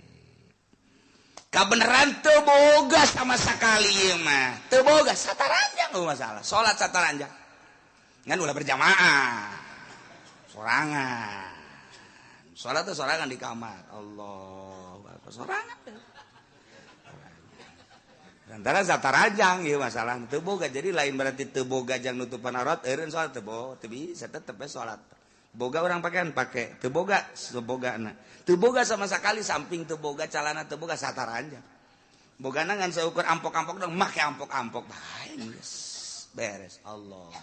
Kabeneran teu boga sama sekali ieu mah. Teu boga sataranjang eueuh masalah. Salat sataranjang. Ngan ulah berjamaah. Sorangan. Salat teh sorangan di kamar. Allahu akbar sorangan. Antara sataranjang ieu masalah teu boga. Jadi lain berarti teu boga jang nutupan aurat eureun salat teu boga, teu bisa tetep we salat. Boga orang pakaian pake, teu boga sebogana. Teu boga sama sekali samping teu boga calana teu boga sataranjang. Bogana ngan saukur ampok-ampok dong make ampok-ampok bae geus beres. Allah.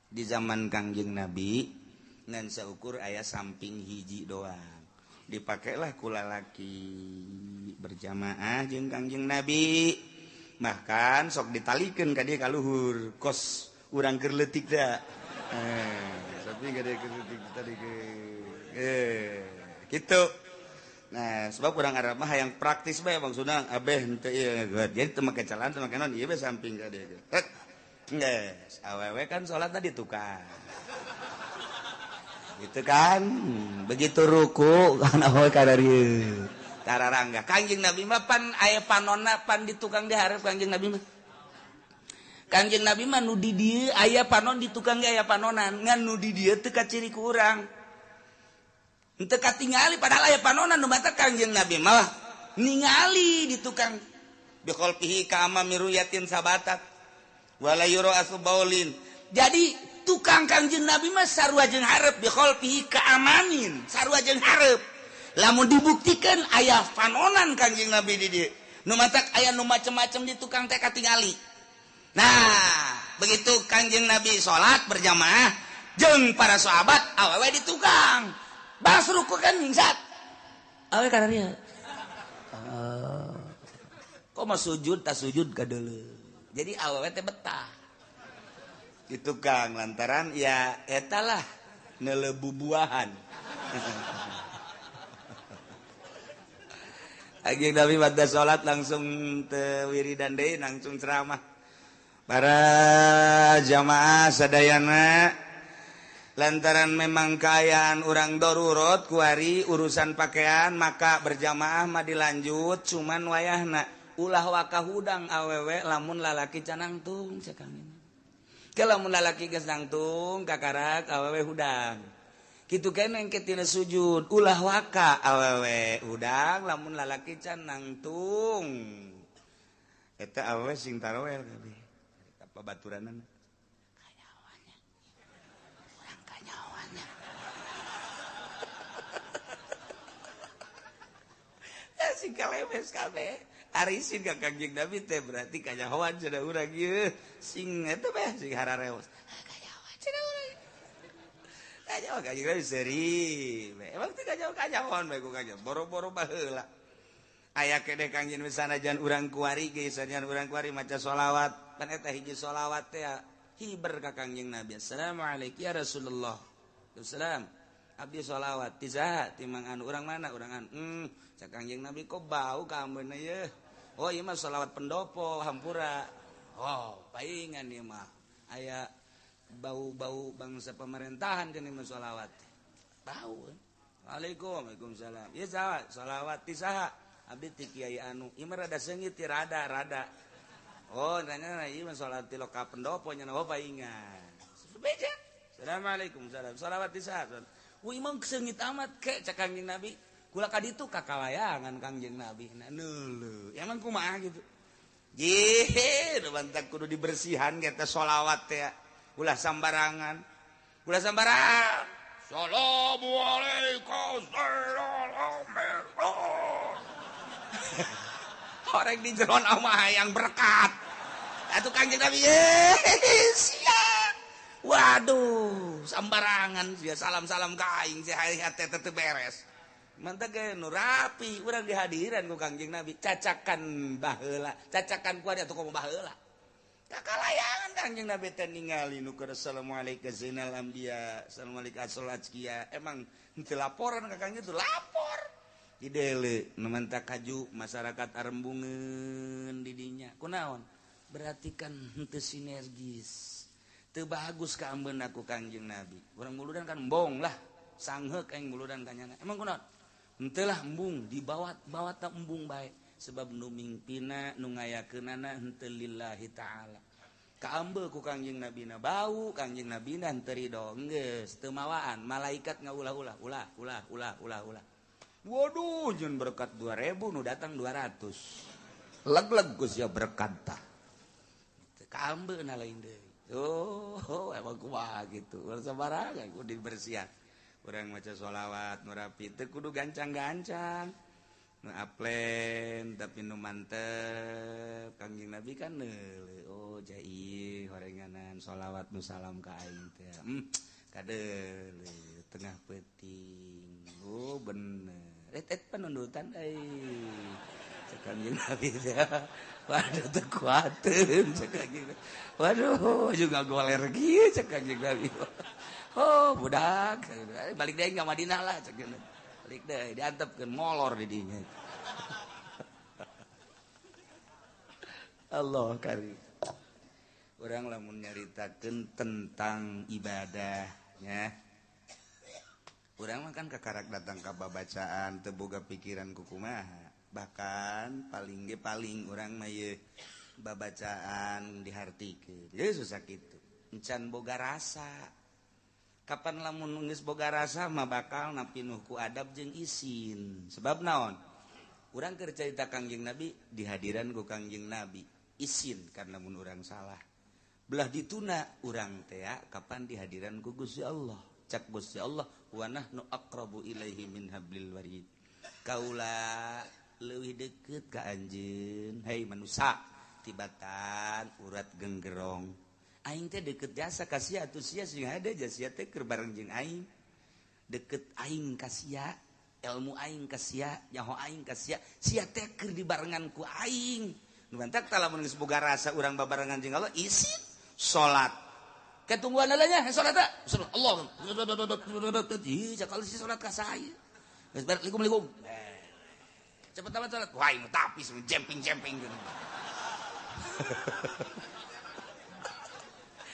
Di zaman Kangjeng Nabi ngan saukur aya samping hiji doang. Dipakailah ku lalaki berjamaah jeung Kangjeng Nabi. Bahkan sok ditalikeun ka dieu ka luhur kos urang keur leutik da. Tapi gak ada kritik tadi ke gitu. Nah, sebab kurang Arab mah yang praktis bae maksudna abeh henteu ieu jadi teu make celana teu make naon ieu bae samping ka dieu. Geus, awewe kan salat di tukang. Gitu kan. Begitu ruku kan awewe ka dieu. Tararangga. Kangjeng Nabi mah pan aya panonna pan di tukang dihareup Kangjeng Nabi mah. Kangjeng Nabi mah nu di dieu aya panon di tukang ge aya panonan ngan nu di dieu teu kaciri ku urang. Henteu katingali padahal aya panonan nu batak Kangjeng Nabi mah ningali di tukang bi khalqihi ka amami ruyatin sabatat wala yura asbaulin. Jadi tukang Kangjeng Nabi mah sarua jeung hareup bi khalqihi ka amamin sarua jeung hareup. Lamun dibuktikan aya panonan Kangjeng Nabi di dieu nu matak aya nu macem-macem di tukang teh katingali. Nah, begitu Kangjeng Nabi salat berjamaah jeung para sahabat awewe di tukang. Bas ruku kan nyingset. Awewe kana dieu. Kok mah sujud ta sujud ka deuleu. Jadi awewe teh betah. Di tukang lantaran ya eta lah neuleuh bubuahan. Kanjeng Nabi pada salat langsung teu wiridan deui, langsung ceramah. Para jamaah sadayana, lantaran memang kaayaan urang darurat kuari urusan pakaian, maka berjamaah mah dilanjut, cuman wayahna ulah waka hudang awewe lamun lalaki can nangtung cek Kangjeng. Ke lamun lalaki geus nangtung kakarak awewe hudang. Kitu keneh engke tina sujud ulah waka awewe hudang lamun lalaki can nangtung. Eta awewe sing tarawel kabeh. Babaturanana kanyawannya. Urang kanyawannya. Ya sing kalemes kabeh. Ari sing ka Kangjeng Nabi teh berarti kanyahoan cenah urang ieu. Sing eta beh sing harareos. Kanyahoan cenah urang. Kanyahoan Kangjeng Nabi seuri. Emang teh kanyahoan bae ku kanjeng. Boro-boro baheula. Aya keneh Kangjeng sanajan urang kuari ge sanajan urang kuari maca sholawat. Pan eta hiji sholawat teh hiber ka Kangjeng Nabi. Assalamualaikum ya Rasulullah. Waalaikumsalam. Abdi sholawat ti saha? Ti mang anu urang mana? Urang anu. Cak Kangjeng Nabi kok bau ka ambeuna ye. Oh ieu mah sholawat pendopo hampura. Oh, paingan ieu mah. Aya bau-bau bangsa pemerintahan kene mah sholawat. Bau. Waalaikum, waalaikumsalam. Ieu saha? Sholawat ti saha? Abdi ti kiai anu. Ieu mah rada seungit ti rada-rada. Oh, nanya ieu mah salat ti loka pendopo nya oh paingan. Beja. Assalamualaikum salam. Salawat ti saha? Wih imam seungit amat ke cak Kangjeng Nabi. Kula ka ditu ka kalayangan Kangjeng Nabi. Nah, neuleuh. Emang kumaha gitu. Jih, nu bantak kudu dibersihan eta sholawat teh. Ulah sambarangan. Ulah sambarangan. Assalamualaikum. Orang di jeron mah hayang berkat. Atuh Kangjeng Nabi siap. Waduh, sambarangan sia salam-salam ka aing sia hate teu beres. Mantap ge nu rapi urang dihadiran ku Kangjeng Nabi, cacakan baheula, cacakan ku atuh komo baheula. Kakalayangan Kangjeng Nabi teh ningali nu keur assalamualaikum zainal anbiya, assalamualaikum asal azkiya. Emang henteu laporan ka Kangjeng tuh lapor. Didele nu mantak kaju masyarakat arembungeun di dinya. Kunaon? Berarti kan henteu sinergis. Teu bagus ka ambeuna ku Kangjeng Nabi. Urang muludan kan embong lah, sangheuk aing muludan ka nyana. Emang kunaon? Henteu lah embung, dibawa-bawa ta embung bae. Sebab nu mingpina nu ngayakeunana henteu lillahi ta'ala. Kaambe ku Kangjeng Nabina bau, Kangjeng Nabina henteu ridho. Geus teu mawaan, malaikat ngaulah-ulah, ulah ulah ulah ulah ulah. Waduh, jeung berkat 2000 nu datang 200. Leg-leg ku sia berkat tah. Kaambe na lain deui. Oh, emang kumaha gitu. Urang sabarangan kudu dibersihan. Urang maca sholawat nu rapi teu kudu gancang-gancang. Nu aplen tapi nu mantep. Kangjeng Nabi kan neuleuh. Oh, jai horenganan sholawat nu salam ka aing teh. Kadeuleuh tengah peuting. Oh, bener. Et penundutan euy. Cek Kangjeng Nabi teh. Waduh teu kuateun cek Kangjeng. Waduh, juga goler kieu cek Kangjeng Nabi. Oh, budak, balik deui ka Madinah lah cek. Balik deui diantepkeun molor di dinya. Allah karim. Urang lamun nyaritakeun tentang ibadahnya. Urang mah kan kakarak datang ka babacaan teu boga pikiran kukumaha. Bahkan paling ge paling urang mah ieu babacaan dihartikeun. Geus susah kitu. Encan boga rasa. Kapan lamun geus boga rasa mah bakal napinuh ku adab jeung isin. Sebab naon? Urang keur carita Kangjeng Nabi dihadiran ku Kangjeng Nabi. Isin karena mun urang salah. Belah dituna urang teh kapan dihadiran ku Gusti Allah. Cak Gusti Allah wa nahnu aqrabu ilaihi min hablil warid. Kaula leuwih deukeut ka anjeun, hei manusa tibatan urat genggerong. Aing teh deukeut jasa ka sia atuh sia sing hade sia teh keur bareng jeung aing. Deukeut aing ka sia, ilmu aing ka sia, nyaho aing ka sia, sia teh keur dibarengan ku aing. Nu mantak tah lamun geus boga rasa urang babarengan jeung Allah isin salat. Ketungguan nya salat teh. Allah. Ih, cakal si salat ka saya. Geus beres likum-likum. Cepet amat salat. Wah, aing tapis jemping-jemping gitu.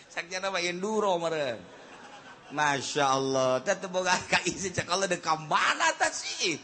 Sakjana mah enduro meureun. Masya Allah, teh teu boga ka isi cek Allah deuk ka mana tah sih.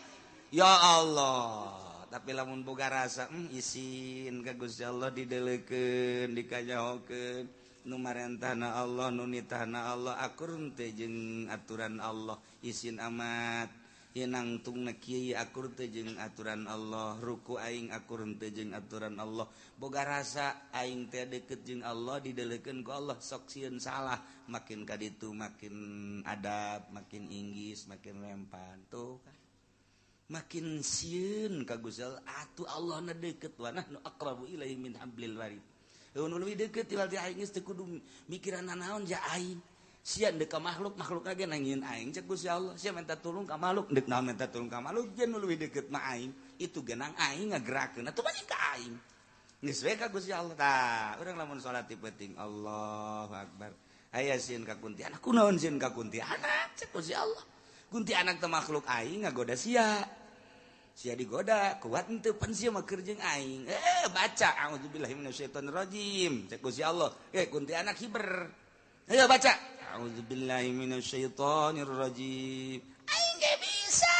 Ya Allah, tapi lamun boga rasa isin ka Gusti Allah dideulekeun, dikanyahokeun, nu marentahna Allah, nu nitahna Allah, akur teh jeung aturan Allah, isin amat. Ieu nangtungna kieu akur teh jeung aturan Allah, ruku aing akur teh jeung aturan Allah. Boga rasa aing teh deket jeung Allah, dideulekeun ku Allah, sok sieun salah, makin ka ditu makin adab, makin inggis, makin lempan tuh kan. Makin sieun ka Gusti Allah, atuh Allahna deket wa nahnu aqrabu ilaihi min hablil warid. Nu leuwih deket tiwal ti aing geus teu kudu mikiran naon ja aing. Sia deuk ka makhluk, makhluk ge nangieun aing cek Gusti Allah. Sia minta tulung ka makhluk, deuk naon minta tulung ka makhluk, jeung nu leuwih deket mah aing. Itu genang aing ngagerakeun atuh banyak ka aing. Geus we ka Gusti Allah tah. Urang lamun salat ti peuting Allahu Akbar. Aya sieun ka kuntianak, kunaon sieun ka kuntianak cek Gusti Allah. Kuntianak teh makhluk aing ngagoda sia. Sia digoda, kuat henteu pan sia mah keur jeung aing. Baca auzubillahi minasyaitonirrajim cek Gusti Allah. Kuntianak hiber. Ayo baca. Auzubillahi minasyaitonirrajim. Aing ge bisa.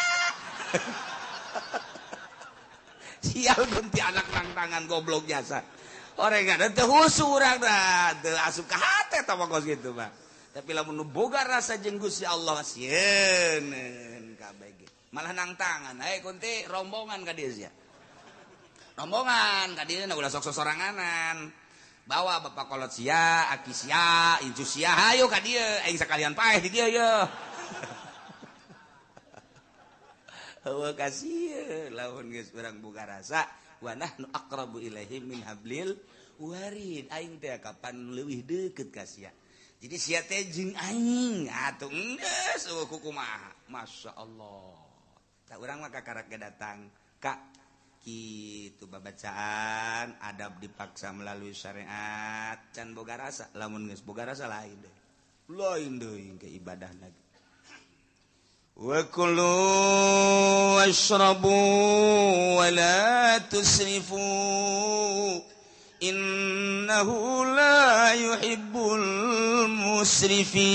Sial kuntianak nang tangan goblok jasa. Orang ada teu husu urang dah, teu asup ka hate tah mah kos kitu mah. Tapi lamun nu boga rasa jeung Gusti Allah sieun kabeh ge. Malah nang tangan, hey kunti rombongan ka dieu sia. Rombongan ka dieu ulah sok sosoranganan. Bawa bapak kolot sia, aki sia, incu sia, hayo ka dieu, aing sakalian paeh di dieu ye. Heueuh kasieun lamun geus urang boga rasa wa nahnu aqrabu ilaihi min hablil warid. Aing teh kapan leuwih deukeut ka sia. Jadi sia teh jeung aing atuh geus eueuh kumaha. Masya Allah. Tah urang mah kakarak ge datang ka kitu babacaan adab dipaksa melalui syariat can boga rasa. Lamun geus boga rasa lain deui. Lain deui ke ibadah lagi. Wa kulu washrabu wa la tusrifu innahu la yuhibbul musrifin.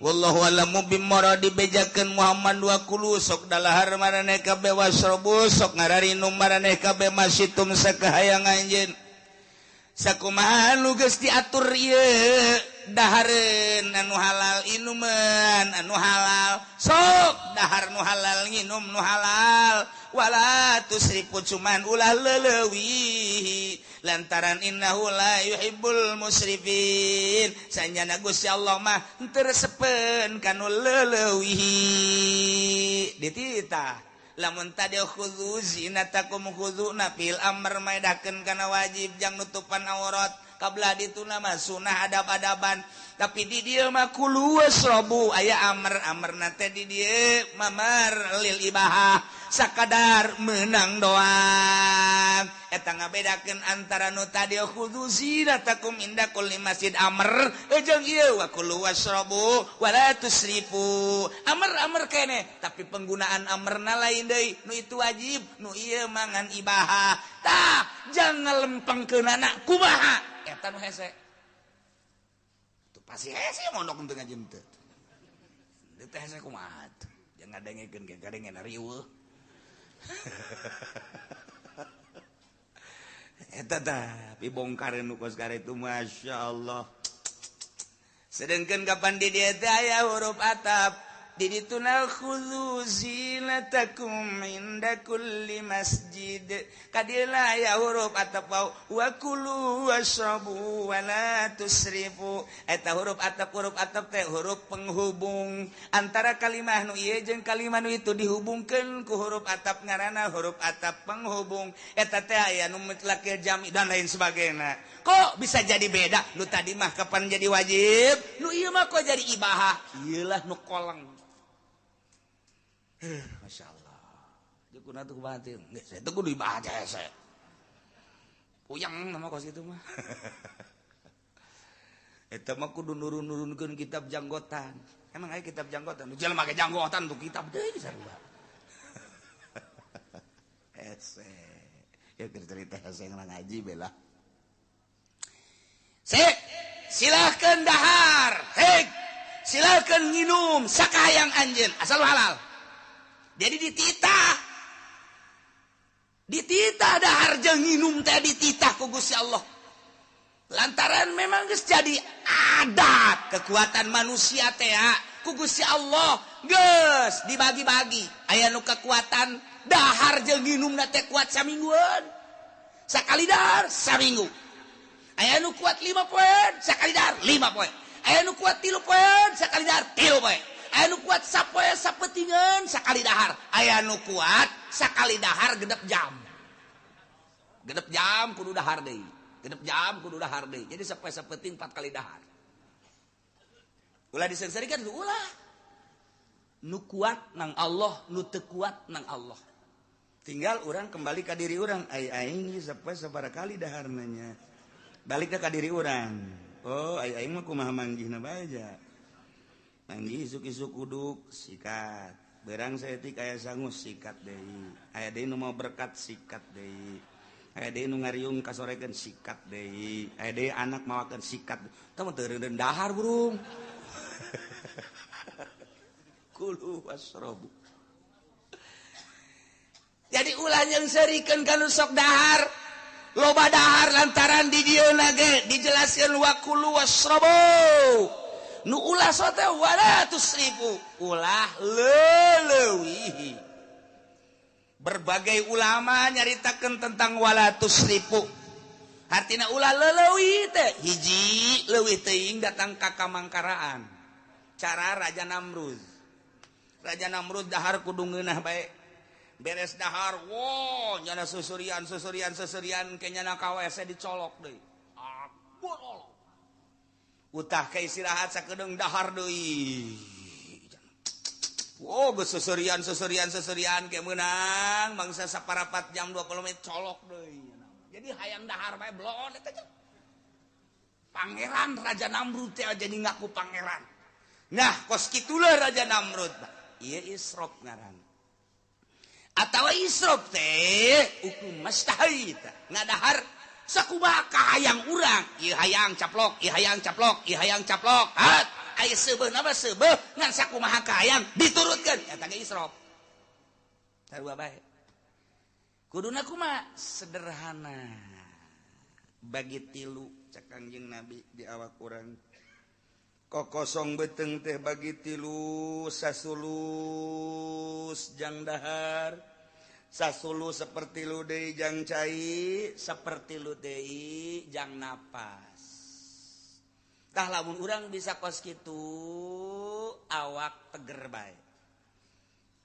Wallahu alamu bimara dibejakeun Muhammad wa kulu sok dalahar maraneh kabeh wasrabu sok ngararinum maraneh kabeh masitum sakahayang anjeun. Sakumaha nu geus diatur ieu dahareun anu halal inuman anu halal sok dahar nu halal nginum nu halal wala tusrifu cuman ulah leuwih lantaran innahu la yuhibbul musrifin sanjana Gusti Allah mah teu resepeun kanu leuwih dititah. Lamun tadi khudzu zinatakum khudzu fil amr maedakeun kana wajib jang nutupan aurat kabla dituna mah sunah adab-adaban tapi di dieu mah kulu wasrabu aya amr amrna teh di dieu mamar lil ibahah sakadar menang doang eta ngabedakeun antara nu tadi khudzu zinatakum inda kulli masjid amr jeung ieu wa kulu wasrabu wala tusrifu amr amr kene tapi penggunaan amrna lain deui nu itu wajib nu ieu mangan ibahah tah jangan lempengkeunana kumaha eta nu hese tuh pasti hese mondok teu ngaji teu teu hese kumaha tuh jangan ngadengekeun ge gadengen riweuh eta tah pibongkareun nu kos kartu Masya Allah. Sedengkeun kapan di dieu teh aya huruf atap di dituna khudzu zinatakum inda kulli masjid kadila ya huruf atap wa kulu wasrabu wa la tusrifu eta huruf atap teh huruf penghubung antara kalimah nu ieu jeung kalimah nu itu dihubungkeun ku huruf atap ngaranna huruf atap penghubung eta teh aya nu mutlakil jami dan lain sebagainya. Kok bisa jadi beda nu tadi mah kapan jadi wajib nu ieu mah kok jadi ibahah ieu lah nu koleng. Masya Allah. Jeung kuna tuh kumaha teh? Geus saya teh kudu dibaca hese. Puyeng nama kos kitu mah. Eta mah kudu nurun-nurunkeun kitab janggotan. Emang aya kitab janggotan? Nu jelema ge janggotan tuh kitab deui sarua. Ya cerita saya ngaji bela. Sik, silahkan dahar, hei, silahkan nginum sakahayang anjeun asal halal. Jadi dititah. Dititah dahar jeung nginum teh dititah ku Gusti Allah. Lantaran memang geus jadi adat kekuatan manusia teh ku Gusti Allah geus dibagi-bagi. Aya nu kekuatan dahar jeung nginumna teh kuat samingguan. Sakali dahar saminggu. Aya nu kuat 5 poe, sakali dahar 5 poe. Aya nu kuat 3 poe, sakali dahar 3 poe. Aya nu kuat sapoe sapetingan sakali dahar. Aya nu kuat sakali dahar genep jam. Genep jam kudu dahar deui. Genep jam kudu dahar deui. Jadi sapoe sapeting 4 kali dahar. Ulah disengsarikan ulah. Nu kuat nang Allah, nu teu kuat nang Allah. Tinggal orang kembali ka diri orang. Ai aing sapoe sabaraha kali daharna. Balik ka diri orang. Oh, ai aing mah kumaha manggihna bae ja. Manggih isuk-isuk uduk sikat. Berang saeutik aya sangus sikat deui. Aya deui nu mau berkat sikat deui. Aya deui nu ngariung kasorekeun sikat deui. Aya deui anak mawakeun sikat. Tah mah teu reundeun dahar burung. Kulu wasrobu. Jadi ulah yang serikeun ka nu sok dahar. Loba dahar lantaran di dieu ge dijelaskeun wa kulu wasrobu. Nu ulah sote wala tusrifu, ulah leulewihi. Berbagai ulama nyaritakeun tentang wala tusrifu. Hartina ulah leulewi teh hiji leuwih teuing datang ka kamangkaraan. Cara Raja Namrud. Raja Namrud dahar kudu ngeunah bae. Beres dahar, wow, nyana susurian ke nyana ka WC dicolok deui. Akur. Utah ke istirahat sakedeung dahar deui. Wow, geus susurian ke meunang mangsa saparapat jam 20 menit colok deui. Jadi hayang dahar bae bloon eta. Pangeran Raja Namrud teh jadi ngaku pangeran. Nah, kos kitulah Raja Namrud. Ieu israf ngaran. Atawa israf teh hukum mastahita ngadahar sakumaha kahayang urang, ieu hayang caplok, ieu hayang caplok, ieu hayang caplok. Hat, aya seubeuh nama seubeuh ngan sakumaha kahayang diturutkeun eta ge israf. Sarua bae. Kuduna kumaha? Sederhana. Bagi tilu cek Kangjeng Nabi di awak urang. Kokosong beteng teh bagi tilu sasulus jang dahar, sasulu seperti lu deui jang cai, seperti lu deui jang napas. Tah lamun urang bisa kos kitu awak teger bae,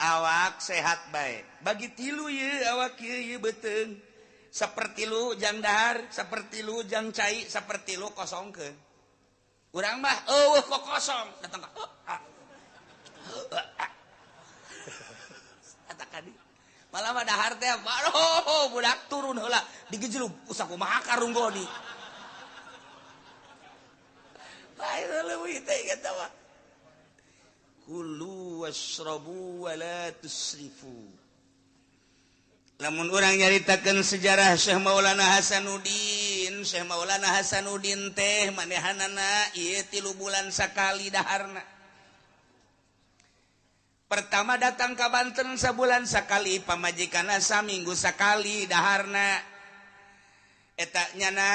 awak sehat bae. Bagi tilu ye awak ye beteng, seperti lu jang dahar, seperti lu jang cai, seperti lu kosongkeun. Urang mah eueuh kok kosong datang ka eta kadi malah mah dahar teh aduh budak turun heula digejelug usah kumaha karunggoni bae leuwih teh eta mah kulu wasrabu wa la tusrifu. Lamun urang nyaritakeun sejarah Syekh Maulana Hasanuddin, Syekh Maulana Hasanuddin teh manehanana ieu 3 bulan sakali daharna. Pertama datang ka Banten sabulan sakali, pamajikanna saminggu sakali daharna. Eta nyana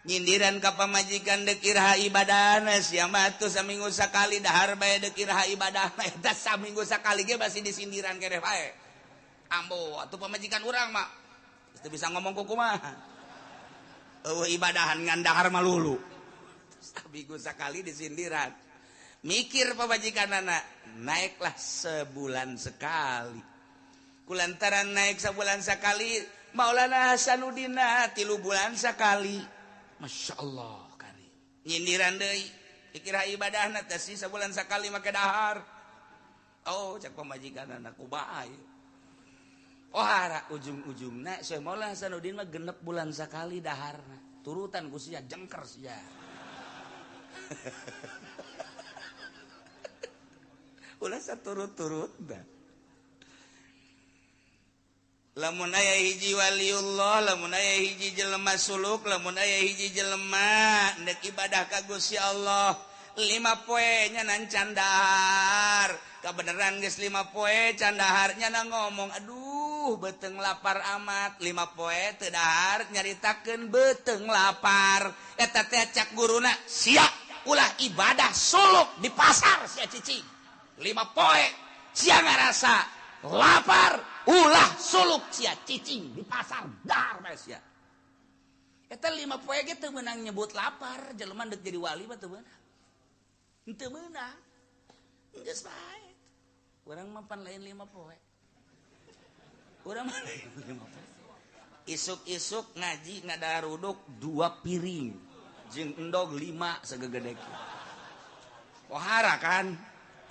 nyindiran ka pamajikan deuk iraha ibadahna sia mah atuh saminggu sakali dahar bae deuk iraha ibadahna eta saminggu sakali ge masih disindiran keneh bae. Ambo atuh pamajikan urang mah teu bisa ngomong kumaha. Eueuh ibadahan ngan dahar malulu. Saminggu sakali disindiran. Mikir pamajikanana, naiklah sebulan sekali. Kulantaran naik sebulan sekali, Maulana Hasanuddin 3 bulan sekali. Masya Allah kari. Nyindiran deui, dikira ibadahna teh sih sebulan sekali make dahar. Oh, cek pamajikanana kumaha ieu. Oh hara ujung-ujungna Syekh Maulana Hasanuddin mah 6 bulan sekali daharna. Turutan ku sia jengker sia. Ulah saturut-turut dah. Lamun aya hiji waliullah, lamun aya hiji jelema suluk, lamun aya hiji jelema ndek ibadah ka Gusti Allah 5 poe nya nan candahar. Kabeneran geus 5 poe candahar nya na ngomong aduh beuteung lapar amat 5 poe teu dahar nyaritakeun beuteung lapar. Eta teh cak guruna sia ulah ibadah suluk di pasar sia cicing 5 poe sia ngarasa lapar ulah suluk sia cicing di pasar dahar bae sia. Eta 5 poe ge teu meunang nyebut lapar, jelema deuk jadi wali mah teu meunang. Teu meunang. Geus bae. Urang mah pan lain 5 poe. Urang mah lain 5 poe. Isuk-isuk ngaji ngadaruduk 2 piring jeung endog 5 sagegede kieu. Pohara kan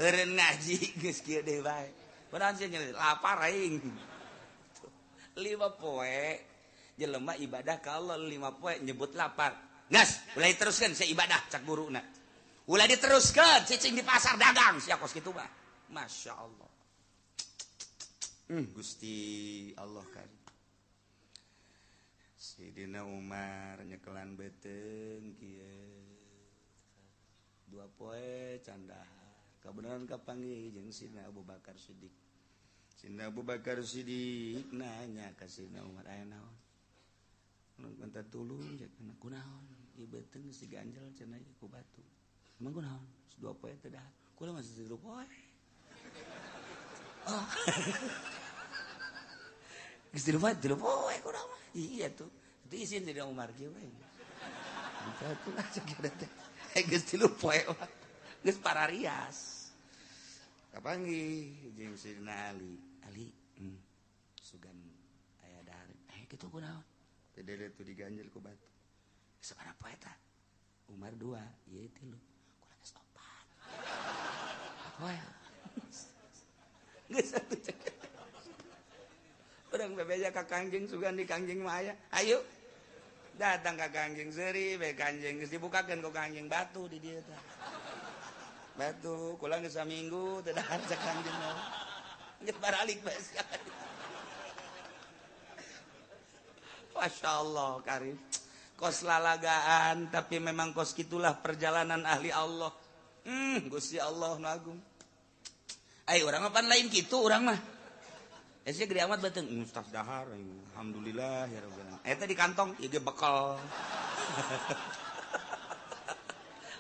eureun ngaji geus kieu deui bae. Padahal sih lapar aing. 5 poe jelema ibadah ka Allah 5 poe nyebut lapar. Gas, ulah diteruskeun sia ibadah cak guruna. Ulah diteruskeun cicing di pasar dagang sia kos kitu mah. Masya Allah. Gusti Allah kan. Sidina Umar nyekelan beuteung kieu. 2 poe candahar. Kebenaran kapanggih jeung Sidina Abu Bakar Siddiq. Sidina Abu Bakar Siddiq nanya ka Sidina Umar aya naon? Mun minta tulung cek kunaon? Ieu beuteung geus diganjel cenah ku batu. Emang kunaon? 2 poe teu dahar. Kula masih 3 poe. Oh. Geus 3 poe kunaon mah? Iya tuh. Itu isin Sidina Umar kieu we. Minta tulung cek teh. Geus 3 poe mah. Geus pararias. Kapanggih jeung Sidina Ali. Ali, sugan aya dahar. Kitu kunaon? Teh dede tuh diganjel ku batu. Sabaraha poe eta? Umar 2, ieu 3. Kula geus 4. Poe. Geus atuh cek. Urang bebeja ka Kangjeng sugan di Kangjeng mah aya. Ayo. Datang ka Kangjeng seuri we Kangjeng geus dibukakeun ku Kangjeng batu di dieu tah. Batu kula geus saminggu teu dahar cek Kangjeng mah. Geus baralik bae sia. Masya Allah karim. Kos lalagaan tapi memang kos gitulah perjalanan ahli Allah. Gusti Allah nu agung. Ai urang mah pan lain kitu urang mah. Sia gede amat beuteung ustaz dahar alhamdulillah ya rabbil alamin. Eta di kantong ieu ge bekal.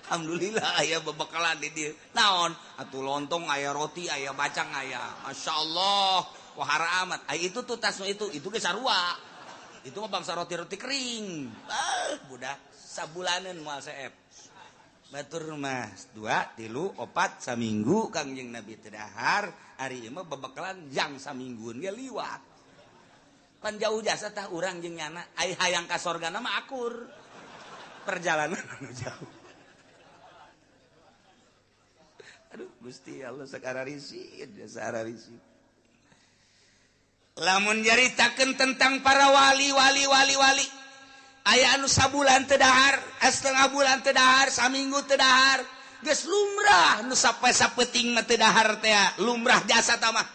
Alhamdulillah aya bebekalan di dieu. Naon? Atuh lontong aya roti aya bacang aya. Masyaallah, wahara amat. Ai itu tuh tas itu ge sarua. Itu mah bangsa roti-roti kering. Ah, budak sabulaneun moal seep. Batur mah 2, 3, 4 saminggu Kangjeng Nabi teu dahar, ari ieu mah bebekalan jang saminggueun ge liwat. Pan jauh jasa tah urang jeung nyana, ai hayang ka sorgana mah akur. Perjalanan anu jauh. Aduh Gusti Allah sakararisin, sakararisin. Lamun nyaritakeun tentang para wali wali wali wali aya anu sabulan teu dahar, setengah bulan teu dahar, saminggu teu dahar, geus lumrah nu sampai sapeuting mah teu dahar teh, lumrah jasa tah mah.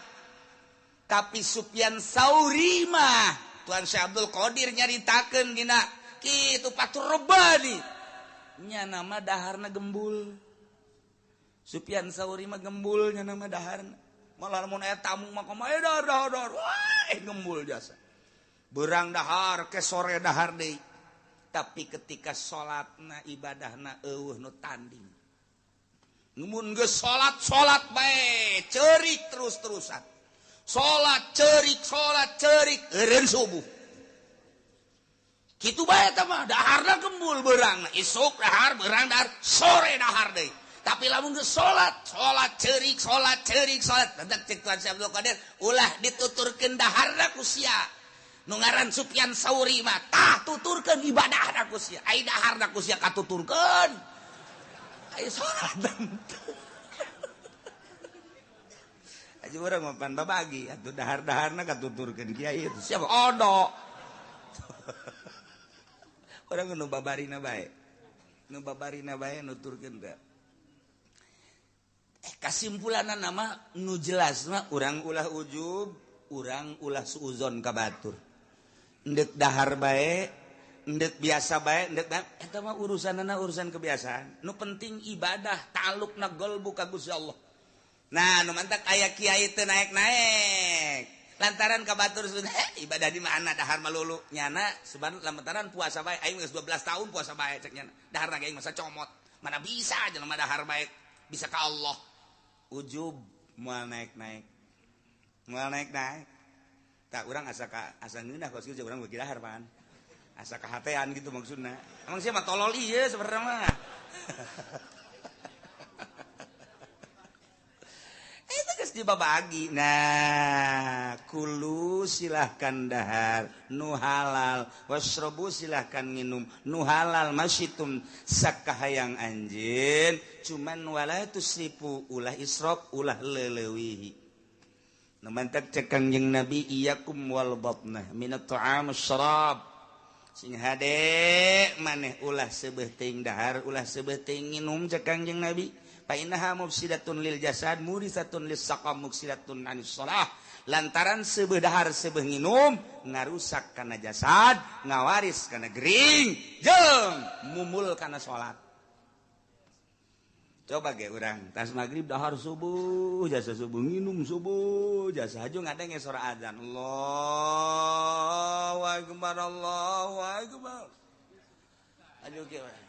Tapi Sufyan Sauri mah Tuan Syekh Abdul Qadir nyaritakeun gina kitu Fathur Rabbani nya nama daharna gembul. Sufyan Sauri mah gembul nya nama daharna. Malah mun aya tamu mah kumaha dahar dahar dahar. Wah, gembul jasa. Berang dahar ke sore dahar deui. Tapi ketika salatna ibadahna eueuh nu tanding. Mun geus salat salat bae, ceurik terus-terusan. Salat ceurik eureun subuh. Kitu bae eta mah daharna gembul beurangna, isuk dahar beurang dahar, sore dahar deui. Tapi lamun geus salat, salat ceurik, salat ceurik, salat. Tetep cek Tuan Syekh Abdul Qadir, ulah dituturkeun daharna ku sia. Nu ngaran Sufyan Sauri mah tah tuturkeun ibadahna ku sia. Ai daharna ku sia katuturkeun. Ai salat teu. Aja urang mah pan babagi atuh dahar-daharna katuturkeun kiai itu. Siapa odo. Urang nu babarina bae. Nu babarina bae nuturkeun teh. Kasimpulanna nama nu jelas mah urang ulah ujub, Urang ulah suuzon ka batur. Endek dahar bae, endek biasa bae, endek eta mah urusanana urusan kebiasaan. Nu penting ibadah, ta'alluqna qalbu ka Gusti Allah. Nah, nu mantak aya kiai teu naek-naek. Lantaran ka batur ibadah di mana dahar malulu nyana seban lantaran puasa bae aing geus 12 tahun puasa bae cek nyana dahar na aing masa comot mana bisa jelema dahar bae bisa ka Allah ujub moal naek-naek moal naek-naek tak urang asa ka asa ngeunah kos kieu urang beuki dahar pan asa kahatean gitu maksudna emang sia mah tolol ieu sebenarnya mah. Dibabagi. Nah, kulu silahkan dahar nu halal, wasrobu silahkan nginum nu halal masyitum sakahayang anjeun, cuman wala tusrifu ulah israf ulah leleuwihi. Nu mantak cek Kangjeng Nabi iyyakum wal batnah minat ta'am syarab. Sing hade maneh ulah seubeuh teuing dahar, ulah seubeuh teuing nginum cek Kangjeng Nabi. Fa innaha mufsidatun lil jasad murisatun lis saqam muksidatun anis shalah. Lantaran seubeuh dahar seubeuh nginum ngarusak kana jasad, ngawaris kana gering, jeung mumul kana salat. Coba ge urang tas magrib dahar subuh, jasa subuh nginum subuh, jasa haju ngadenge sora azan. Allahu akbar, Allahu akbar. Aduh ge urang.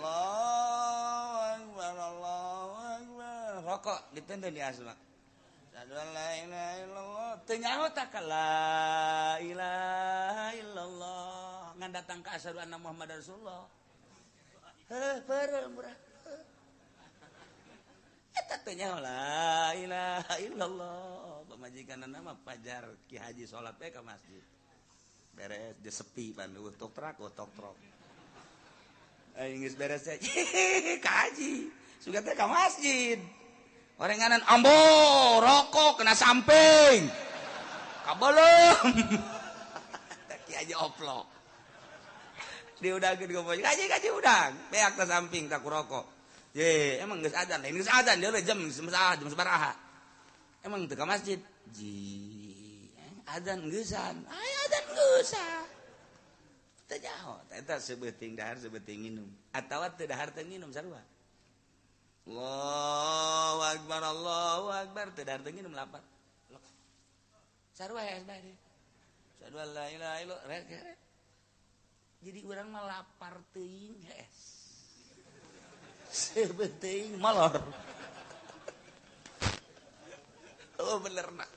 Allahu akbar, Allahu akbar. Rokok ditenten di asma. Asyhadu an la ilaha illallah. Teu nyaho tak la ilaha illallah. Ngan datang ka asyhadu anna Muhammadar Rasulullah. Heuh, peureum murah. Eta teu nyaho la ilaha illallah. Pamajikanna mah pajar Ki Haji salat we ka masjid. Beres dia sepi pandu tok trak tok trok. Aing geus beres teh ka haji suka teh ka masjid orenganan ambo rokok kena samping kabelum ki aja oplok diudangkeun ka haji kaji udang beak ka samping tak rokok ye emang geus adzan lain geus adzan deui jam jam sabaraha emang teu ka masjid ji adzan geusan aya adzan geusan teu nyaho eta sebeuting dahar sebeuting nginum atawa teu dahar teu nginum sarua. Allahu akbar Allahu akbar teu dahar teu nginum lapar. Sarua ya bae. Asyhadu an la ilaha illallah. Jadi urang mah lapar teuing hees. Sebeuting molor. Oh bener na.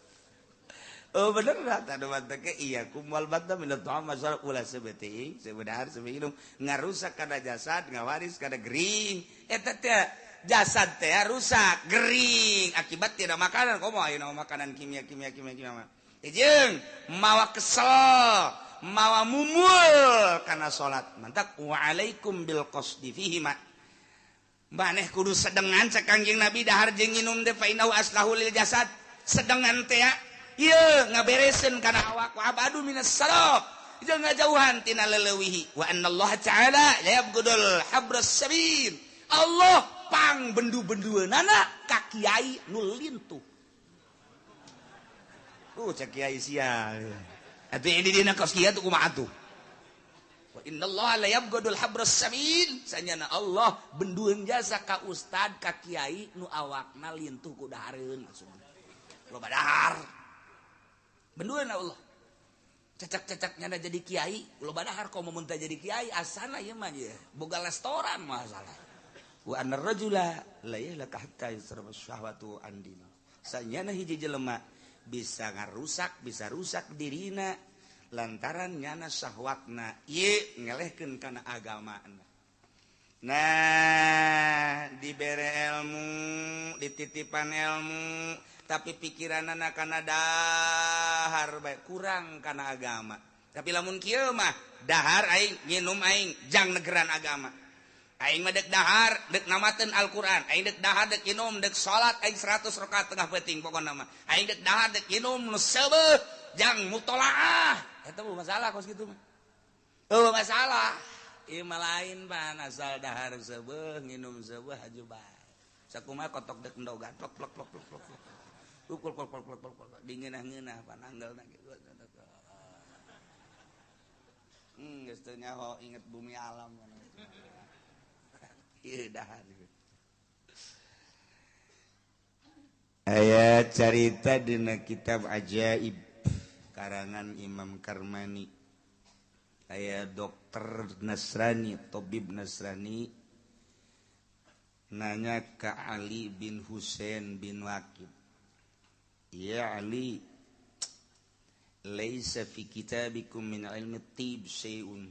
Oh bener lah, tadu manteke iya kumal batta minat ta'am masyarakat ulah sebeuting, sebedahar, sebeinum ngarusak kana jasad, ngawaris kana gering. Eta teh jasad teh rusak, gering akibat tidak makanan. Komo ayeuna makanan kimia kimia kimia kimia. Jeung mawa kesel, mawa mumul kana salat. Mantak wa alaikum bil qasdi fihi ma. Maneh kudu sedengan cek Kangjeng Nabi dahar jeung nginum teh fa innahu aslahu lil jasad. Sedengan teh ieu ngabereseun kana awak wa abadu minas salaf jeung ngajauhan tina leleuwihi wa annallaha ta'ala la yabghudul habras sabil. Allah pang bendu-bendueunana ka kiai nu lintuh. Cek kiai sia atuh ini dina kos kieu tuh kumaha atuh. Wa innallaha la yabghudul habras sabil. Sanyana Allah bendueun jasa ka ustad ka kiai nu awakna lintuh ku dahareun maksudna loba dahar. Bendueun Allah. Cecak-cecaknya ada jadi kiai, loba dahar komo mun teu jadi kiai asana ieu mah ye. Boga restoran masalah. Wa annar rajula la yahlaka hatta yusraf syahwatu an dini. Sanyana hiji jelema bisa ngarusak, bisa rusak dirina lantaran nyana syahwatna ieu ngelehkeun kana agamana. Nah, dibere ilmu, dititipan ilmu, tapi pikiranana kana dahar bae kurang kana agama. Tapi lamun kieu mah dahar aing nginum aing jang negeran agama. Aing mah deuk dahar deuk namateun Al-Qur'an, aing deuk dahar deuk nginum deuk salat aing 100 rakaat tengah peuting pokona mah. Aing deuk dahar deuk nginum nu seubeuh jang mutolaah. Eta mah masalah kos kitu mah. Eueuh masalah. Ieu mah lain pan asal dahar seubeuh nginum seubeuh haju bae. Sakumaha kotok deuk endogan plok plok plok plok plok. Ukul kol kol kol kol kol dingeunah-ngeunah pananggalna gitu. Geus teu nyaho inget bumi alam. Ieu dahar. Aya carita dina kitab Ajaib karangan Imam Karmani. Aya dokter Nasrani, tabib Nasrani nanya ke Ali bin Husain bin Waqid. Ya Ali, laisa fi kitabikum min ilmi tib syai'un.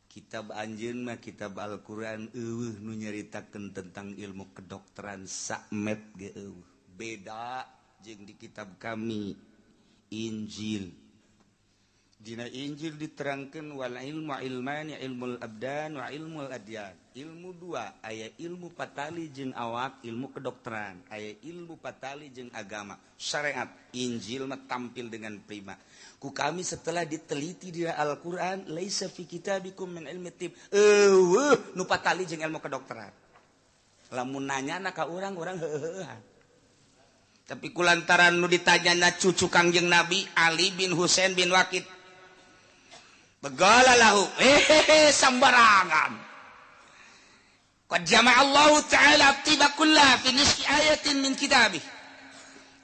Kitab anjeun mah kitab Al-Qur'an eueuh nu nyaritakeun tentang ilmu kedokteran sakmet ge eueuh. Beda jeung di kitab kami Injil. Dina Injil diterangkan wal ilmu ilmani ilmul abdan wa ilmul adyan. Ilmu dua, aya ilmu patali jeung awak, ilmu kedokteran, aya ilmu patali jeung agama, syariat. Injil mah tampil dengan prima. Ku kami setelah diteliti di Al-Qur'an, laisa fi kitabikum min ilmi tib. Eueuh nu patali jeung ilmu kedokteran. Lamun nanyana ka urang, urang heuheuhan. Tapi kulantaran nu ditanyana cucu Kangjeng Nabi Ali bin Husain bin Waqid. Begala lahu, sembarangan. Qad jama'a Allah Ta'ala tiba kulla fi nisfi ayatin min kitabih.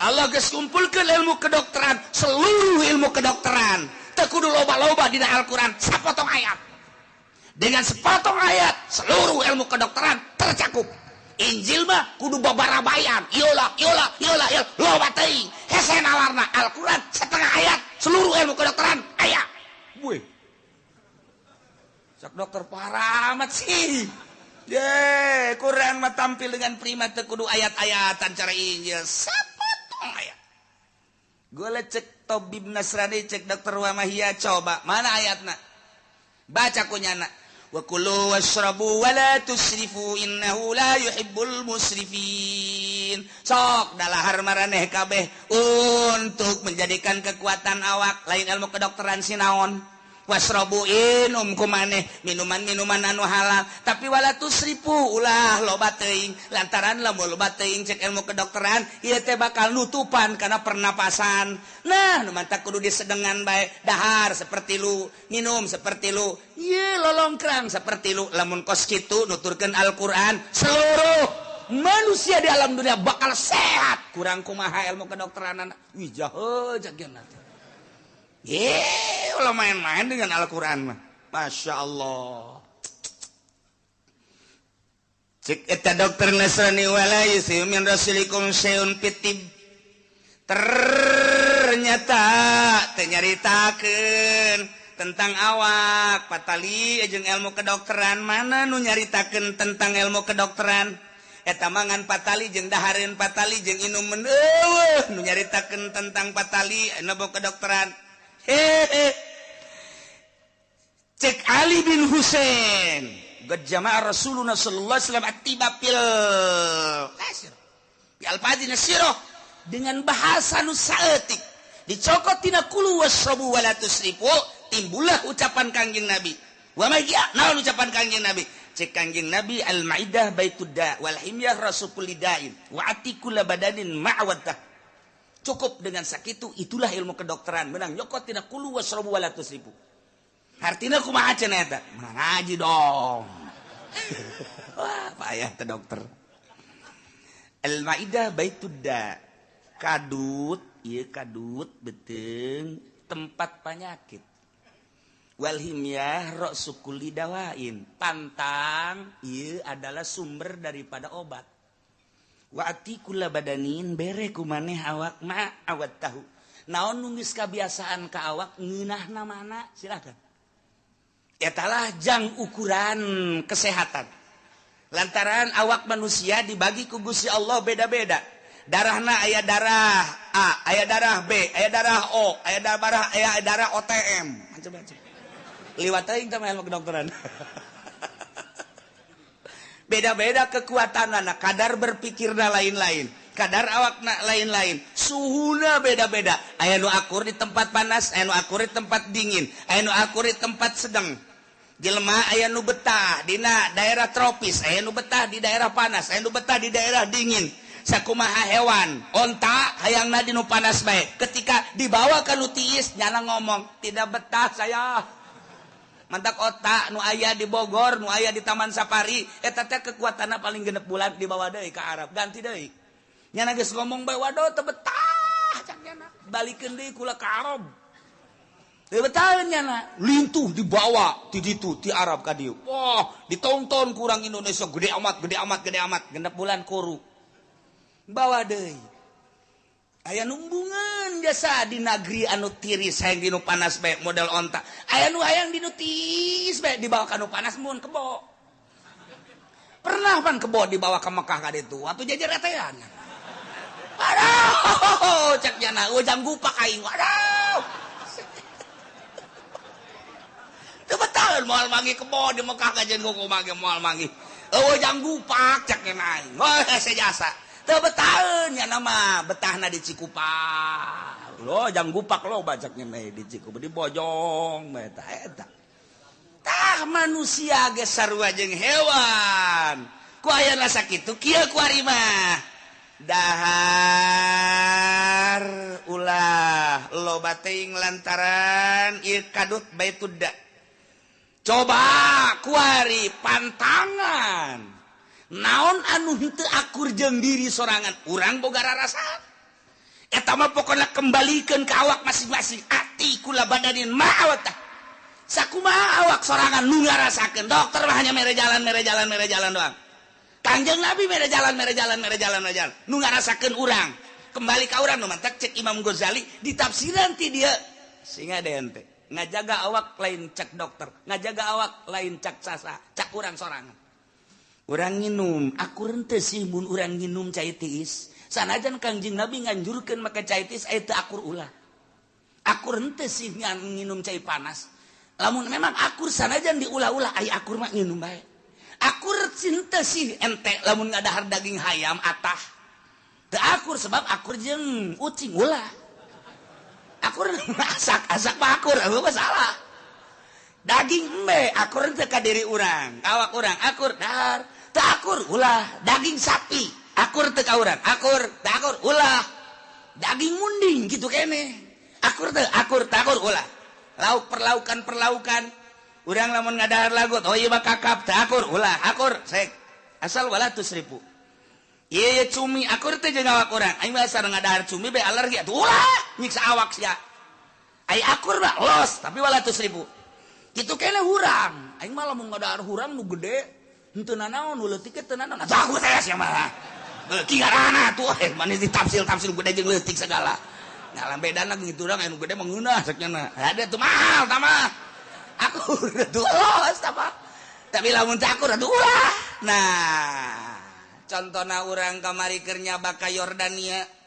Allah geus kumpulkeun ilmu kedokteran, seluruh ilmu kedokteran. Teu kudu loba-loba dina Al-Qur'an, sapotong ayat. Dengan sepotong ayat, seluruh ilmu kedokteran tercakup. Injil mah kudu babarabayan, iola iola iola iola, loba teuing. Hese nalarna Al-Qur'an setengah ayat, seluruh ilmu kedokteran aya. Wih. Sok dokter parah amat sih. Ye, Quran mah tampil dengan prima teu kudu ayat-ayatan cara Injil. Sapotong ayat. Gole cek tabib Nasrani cek dokter Wamahia coba mana ayatna? Baca kunyana. Wa kulu washrabu wa la tusrifu innahu la yuhibbul musrifin. Sok dalahar maraneh kabeh untuk menjadikan kekuatan awak lain ilmu kedokteran sinaon. Wasrobu inum kumaneh minuman-minuman anu halal tapi wala tusrifu ulah loba teuing lantaran lamun loba teuing cek ilmu kedokteran ieu teh bakal nutupan karena pernapasan. Nah nu mantak kudu disedengan bae dahar seperti lu minum seperti lu ieu lolongkrang seperti lu lamun kos kitu nuturkeun Al-Qur'an seluruh manusia di alam dunia bakal sehat. Kurang kumaha ilmu kedokteran wih jahe jageuna teh. Kalau main-main dengan Al-Quran mah, Masya Allah. Cek eta dokter Nasrani wala yusiu min rasulikum syai'un fitib. Ternyata teu nyaritakeun tentang awak patali jeung ilmu kedokteran mana nu nyaritakeun tentang ilmu kedokteran. Eta mangan patali jeung dahareun patali jeung inumeun eueuh nu nyaritakeun tentang patali ilmu kedokteran. Hehe. Cek Ali bin Husain qad jama'a Rasulullah sallallahu alaihi wasallam attiba fil nasir bi alfazi nasirah dengan bahasa nu saeutik dicokot tina kulu wasrabu wala tusrifu timbullah ucapan Kangjeng Nabi wa ma naon ucapan Kangjeng Nabi cek Kangjeng Nabi al maidah baitud da wal himyah rasul kulli da'in wa atikul badanin ma'waddah. Cukup dengan sakitu itulah ilmu kedokteran menang nyokot tina kulu wasrabu wala tusrifu. Artina kumaha cenah eta? Menang ngaji dong. Wah, payah teh dokter. Al maidah baitud da. Kadut, ieu kadut beuteung tempat penyakit. Wal himyah ra'su kulli dawain. Pantang ieu adalah sumber daripada obat. Wa atikula badanin bere kumaneh awak ma awat tahu. Naon nu geus kabiasaan ka awak ngeunahna mana silakan. Etalah jang ukuran kesehatan. Lantaran awak manusia dibagi ku Gusti Allah beda-beda. Darahna aya darah A, aya darah B, aya darah O, aya darah aya darah OTM, macam-macam. Liwat teuing teh mah ilmu kedokteran. Beda-beda kekuatanana, kadar berpikirna lain-lain, kadar awakna lain-lain, suhuna beda-beda. Aya nu akur di tempat panas, aya nu akur di tempat dingin, aya nu akur di tempat sedang. Jelema aya nu betah dina daerah tropis, aya nu betah di daerah panas, aya nu betah di daerah dingin. Sakumaha hewan onta hayangna di nu panas bae, ketika dibawa ka nu tiis nyana ngomong tidak betah saya. Mantak otak nu aya di Bogor, nu aya di Taman Safari eta teh kekuatanna paling 6 bulan dibawa deui ka Arab, ganti deui. Nyana geus ngomong bae waduh teu betah cak nyana, balikeun deui kula ka Arab. Teu betah nyana, lintuh dibawa ti ditu ti Arab ka dieu. Wah, ditonton kurang Indonesia gede amat, gede amat, gede amat, 6 bulan kuru. Bawa deui. Aya numbungan jasa di nagri anu tiris hayang dinu panas bae model onta. Aya nu hayang dinu tiis bae dibawa ka nu panas mun kebo. Pernah pan kebo dibawa ka Mekah ka ditu atuh jajaretean. Aduh, cek nyana ujang gupak aing. Aduh. Teu betah moal manggih kebo di Mekah kajen kumaha ge moal manggih. Eueuh jang gupak cek nyana aing. Wah, sejasa. Teu betaheun nya nama betahna di Cikupa. Lo jang gupak lo bacaknya meh di Cikupa di Bojong meh eta eta. Tah manusia ge sarua jeung hewan. Ku aya sakitu kieu ku ari mah. Dahar ulah loba teuing lantaran ieu kadut baitudda. Coba ku ari pantangan. Naon anu henteu akur jeung diri sorangan urang boga rarasaan eta mah pokona kembalikeun ka awak masing-masing ati kula badanin ma'awatah sakumaha awak sorangan nu ngarasakeun dokter mah hanya mere jalan mere jalan mere jalan doang. Kangjeng Nabi mere jalan mere jalan mere jalan mere jalan nu ngarasakeun urang kembali ka urang nu mantak cek Imam Ghazali ditafsiran ti dieu sehingga ente ngajaga awak lain cek dokter, ngajaga awak lain cek sasa cek urang sorangan. Urang nginum, akur henteu sih mun urang nginum cai tiis. Sanajan Kangjeng Nabi nganjurkeun make cai tiis aya teu akur ulah. Akur henteu sih nginum cai panas. Lamun memang akur sanajan diulah-ulah aya akur mah nginum bae. Akur henteu sih ente lamun ngadahar daging hayam atah. Teu akur sebab akur jeung ucing ulah. Akur asak-asak mah akur, eueuh masalah. Daging embe akur henteu ka diri urang, awak urang akur dahar. Teu akur ulah. Daging sapi akur teu ka urang, akur teu akur ulah. Daging munding kitu keneh akur teu akur teu akur ulah. Lauk perlaukan perlaukan urang lamun ngadahar lagut oh ieu mah kakap teu akur ulah, akur sek asal wala tusrifu. Ieu cumi akur teu jeung awak urang, aing mah asal ngadahar cumi bae alergi atuh ulah nyiksa awak sia. Ai akur mah los tapi wala tusrifu. Kitu keneh hurang, aing mah lamun ngadahar hurang nu gede henteu nanaon nu leutik teu nanaon. Atuh aku teh sia mah. Beuki ngarana atuh manis ditafsil-tafsil gede jeung leutik segala. Nah, bedana gitu urang anu gede mah ngeunah cek nya. Ada tuh mahal tah mah. Aku tuh los tah mah. Tapi lamun teu akur atuh ulah. Nah, contona urang kamari keur nyaba ka Yordania.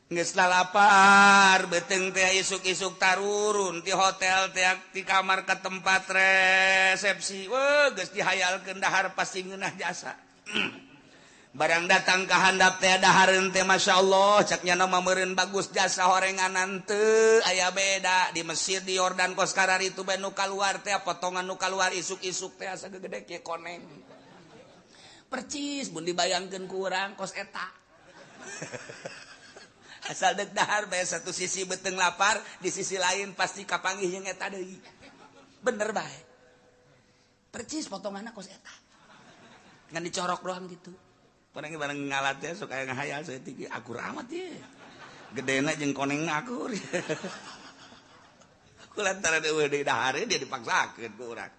Geus lalapar beuteung teh isuk-isuk tarurun ti hotel teh ti kamar ka tempat resepsi. Weuh geus dihayalkeun dahar pasti ngeunah jasa. Barang datang ka handap teh dahareun teh masyaallah cak nya mah meureun bagus jasa horenganan teu aya beda di Mesir di Yordan kos karari itu bae nu kaluar teh potongan nu kaluar isuk-isuk teh asa gegede kieu koneng. Percis mun dibayangkeun ku urang kos eta. Asal dek dahar bae satu sisi beuteung lapar di sisi lain pasti kapanggih jeung eta deui. Bener bae. Percis potonganna kos eta. Ngan dicorok doang gitu. Barang barang ngalat teh sok aya ngahayal saeutik akur amat ye. Gedena jeung konengna akur. Ku lantaran eueuh deui dahar dia dipaksakeun ku urang.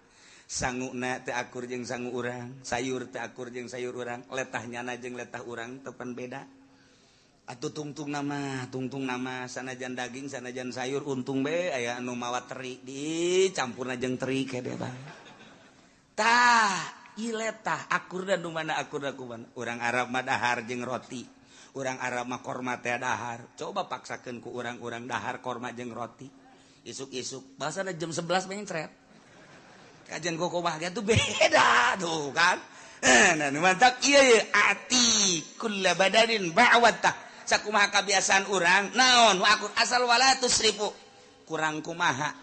Sanguna teu akur jeung sangu urang, sayur teu akur jeung sayur urang, letah nyana jeung letah urang tepan beda. Atuh tungtung nama sanajan daging sanajan sayur untung be aya anu mawa teri dicampurna jeung teri kede bae. Tah iletah akur dan nu mana akur da kumaha. Urang Arab mah dahar jeung roti, urang Arab mah korma teh dahar. Coba paksakeun ku urang-urang dahar korma jeung roti. Isuk-isuk bahasana jam 11 mencret. Kajian kumaha ge tuh beda tuh kan. Nah mantap ieu ye ati kulla badanin ba'watah. Sakumaha kabiasaan urang naon akur asal wala tusrifu kurang kumaha.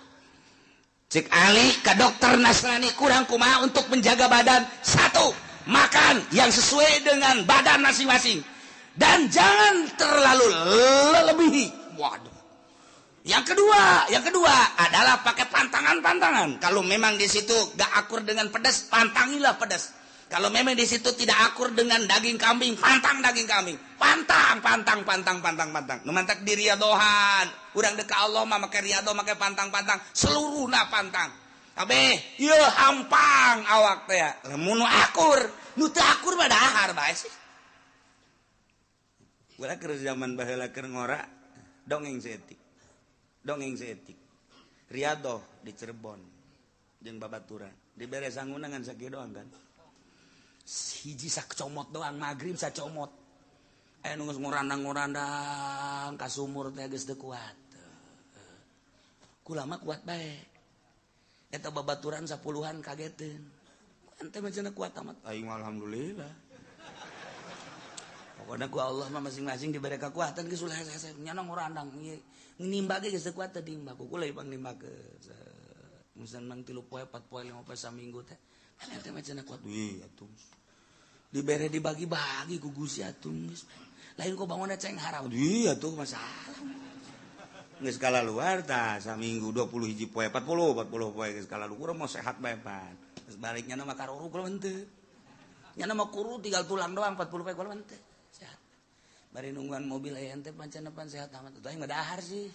Cek Ali ke dokter Nasrani kurang kumaha untuk menjaga badan. Satu, Makan yang sesuai dengan badan masing-masing dan jangan terlalu lebihi. Waduh. Yang kedua adalah pakai pantangan-pantangan. Kalau memang di situ gak akur dengan pedas, pantangilah pedas. Kalau memang di situ tidak akur dengan daging kambing, pantang daging kambing. Pantang, pantang, pantang, pantang, pantang. Nu mantak diriadohan. Urang deka Allah mah make riado, make pantang-pantang, seluruhna pantang. Kabeh, ieu hampang awak teh. Lamun nu akur, nu teu akur mah dahar bae sih. Urang keur zaman baheula keur ngora, dongeng saeutik. Dongeng saeutik. Riadoh di Cirebon jeung babaturan. Dibere sanguna ngan sakieu doang kan. Hiji sacomot doang, maghrib sacomot. Aya nu geus ngorandang-ngorandang ka sumur teh geus teu kuat. Kula mah kuat bae. Eta babaturan 10-an kageteun. Ente mah cenah kuat amat. Aing alhamdulillah. Pokona ku Allah mah masing-masing dibere kekuatan geus ulah hese-hese nyana ngorandang. Nimba ge geus teu kuat teh nimba. Ku kula ipang nimba ke. Musan mang 3 poe, 4 poe, 5 poe saminggu teh. Ente mah cenah kuat. Wih atuh. Dibere dibagi-bagi ku Gusti atuh geus. Lain kok bangunna ceng haram. Ih atuh masalah. Geus kalaluar tah saminggu 20 hiji poe, 40 poe geus kalaluar urang mau sehat bae pan. Geus balik nyana mah karuruk kula mah henteu. Nyana mah kuru tinggal tulang doang 40 poe kula mah henteu. Sehat. Bari nungguan mobil aya henteu pancen pan sehat amat. Atuh aing mah dahar sih.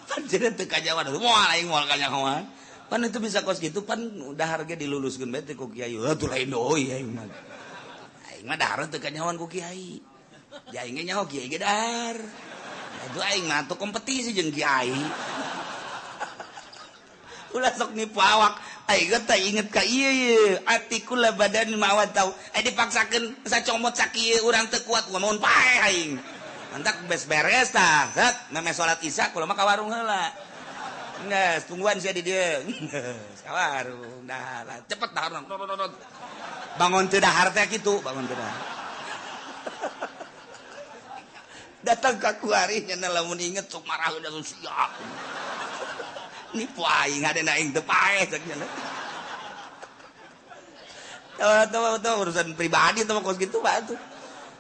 Pancen teu kajawan moal aing moal kanyahoan. Pan itu bisa kos gitu pan dahar ge diluluskeun bae teh ku kiai. Atuh lain deui aing mah. Aing mah dahar teu kanyahoan ku kiai. Ja aing ge nyaho kiai ge dahar. Atuh aing mah atuh kompetisi jeung kiai. Ulah sok nipu awak. Aing teh inget ka ieu ye, atikul badan mawat tau. Eh dipaksakeun sacomot sakieu urang teu kuat mun paeh aing. Mantak beres beres tah, set meme salat isya kula mah ka warung heula. Geus tungguan sia di dieu. Geus ka warung dahar. Cepet dahar. Bangun teu dahar teh kitu, bangun teu dahar. Datang ka kuari nya lamun inget sok marah udah siap. Nipu aing hadena aing teu paeh cek nya. Tahu urusan pribadi teh mah kos kitu bae atuh.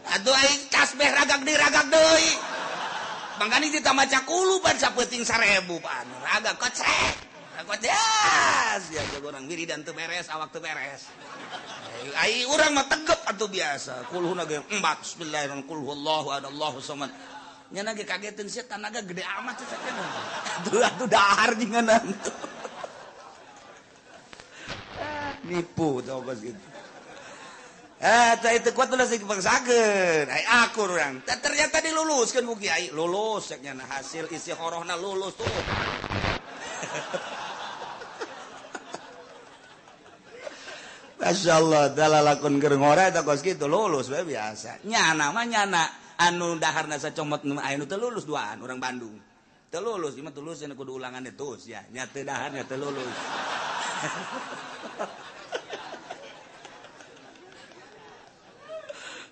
Atuh aing tasbih ragak deui. Mangkani ditambah cakulu pan sapeuting 1000 pan. Ragak kocrek. Kocas ya jago orang wiridan teu beres, awak teu beres. Ai urang mah tegep atuh biasa. Kulhuna ge empat bismillahirrahmanirrahim. Qul huwallahu ahad, Allahu samad. Nya ge kageteun sia tanaga gede amat sia teh. Atuh atuh dahar jinganan. Nipu tau kos kitu. Tah itu kuat ulah sing dipaksakeun. Ai akur urang. Ternyata diluluskeun ku kiai. Lulus cek nya hasil isi horohna lulus tuh. Masya Allah, dalalakon keur ngora eta kos kitu lulus we biasa. Nyana mah nyana anu daharna sacomot nu aya nu teu lulus duaan urang Bandung. Teu lulus, ieu mah tulus cenah kudu ulangan terus ya. Nya teu daharna teu lulus.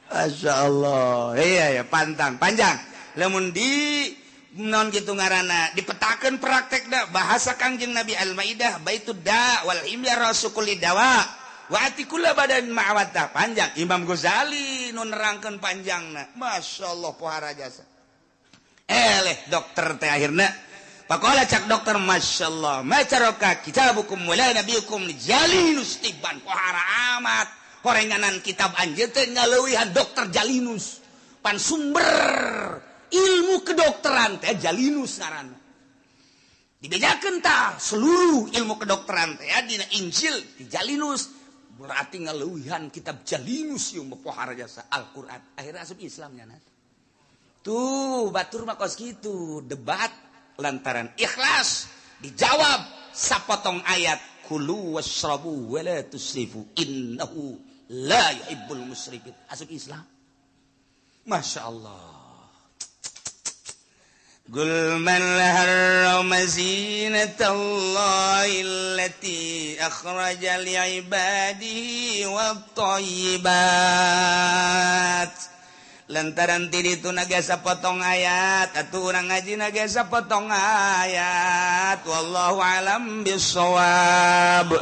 Masya Allah, iya ya pantang panjang. Lamun di non gitu ngaranna dipetakeun praktekna bahasa Kangjeng Nabi Al-Maidah baitud da wal imya rasukuli dawa wa atikula badan ma'awata panjang. Imam Ghazali nu nerangkeun panjangna. Masya Allah pohara jasa. Eleh dokter teh akhirna pakola cak dokter Masya Allah macaroka kitabukum wala nabiyukum jalinus tiban pohara amat. Horenganan kitab anjeun teh ngaleuwihan dokter Jalinus. Pan sumber ilmu kedokteran teh Jalinus ngaranna. Dibejakeun tah seluruh ilmu kedokteran teh dina Injil di Jalinus. Berarti ngaleuwihan kitab Jalinus ieu mah pohara jasa Al-Qur'an. Akhirna asup Islam nya. Tuh batur mah kos kitu debat lantaran ikhlas dijawab sapotong ayat kulu wasrabu wala tusrifu innahu la yuhibbul musrifin. Asup Islam. Masya Allah. Qul man harrama zinatallahi allati akhraja li'ibadihi wat-thayyibat. Lantaran ti ditu nagasa potong ayat atuh urang ngaji nagasa potong ayat. Wallahu alam bissawab.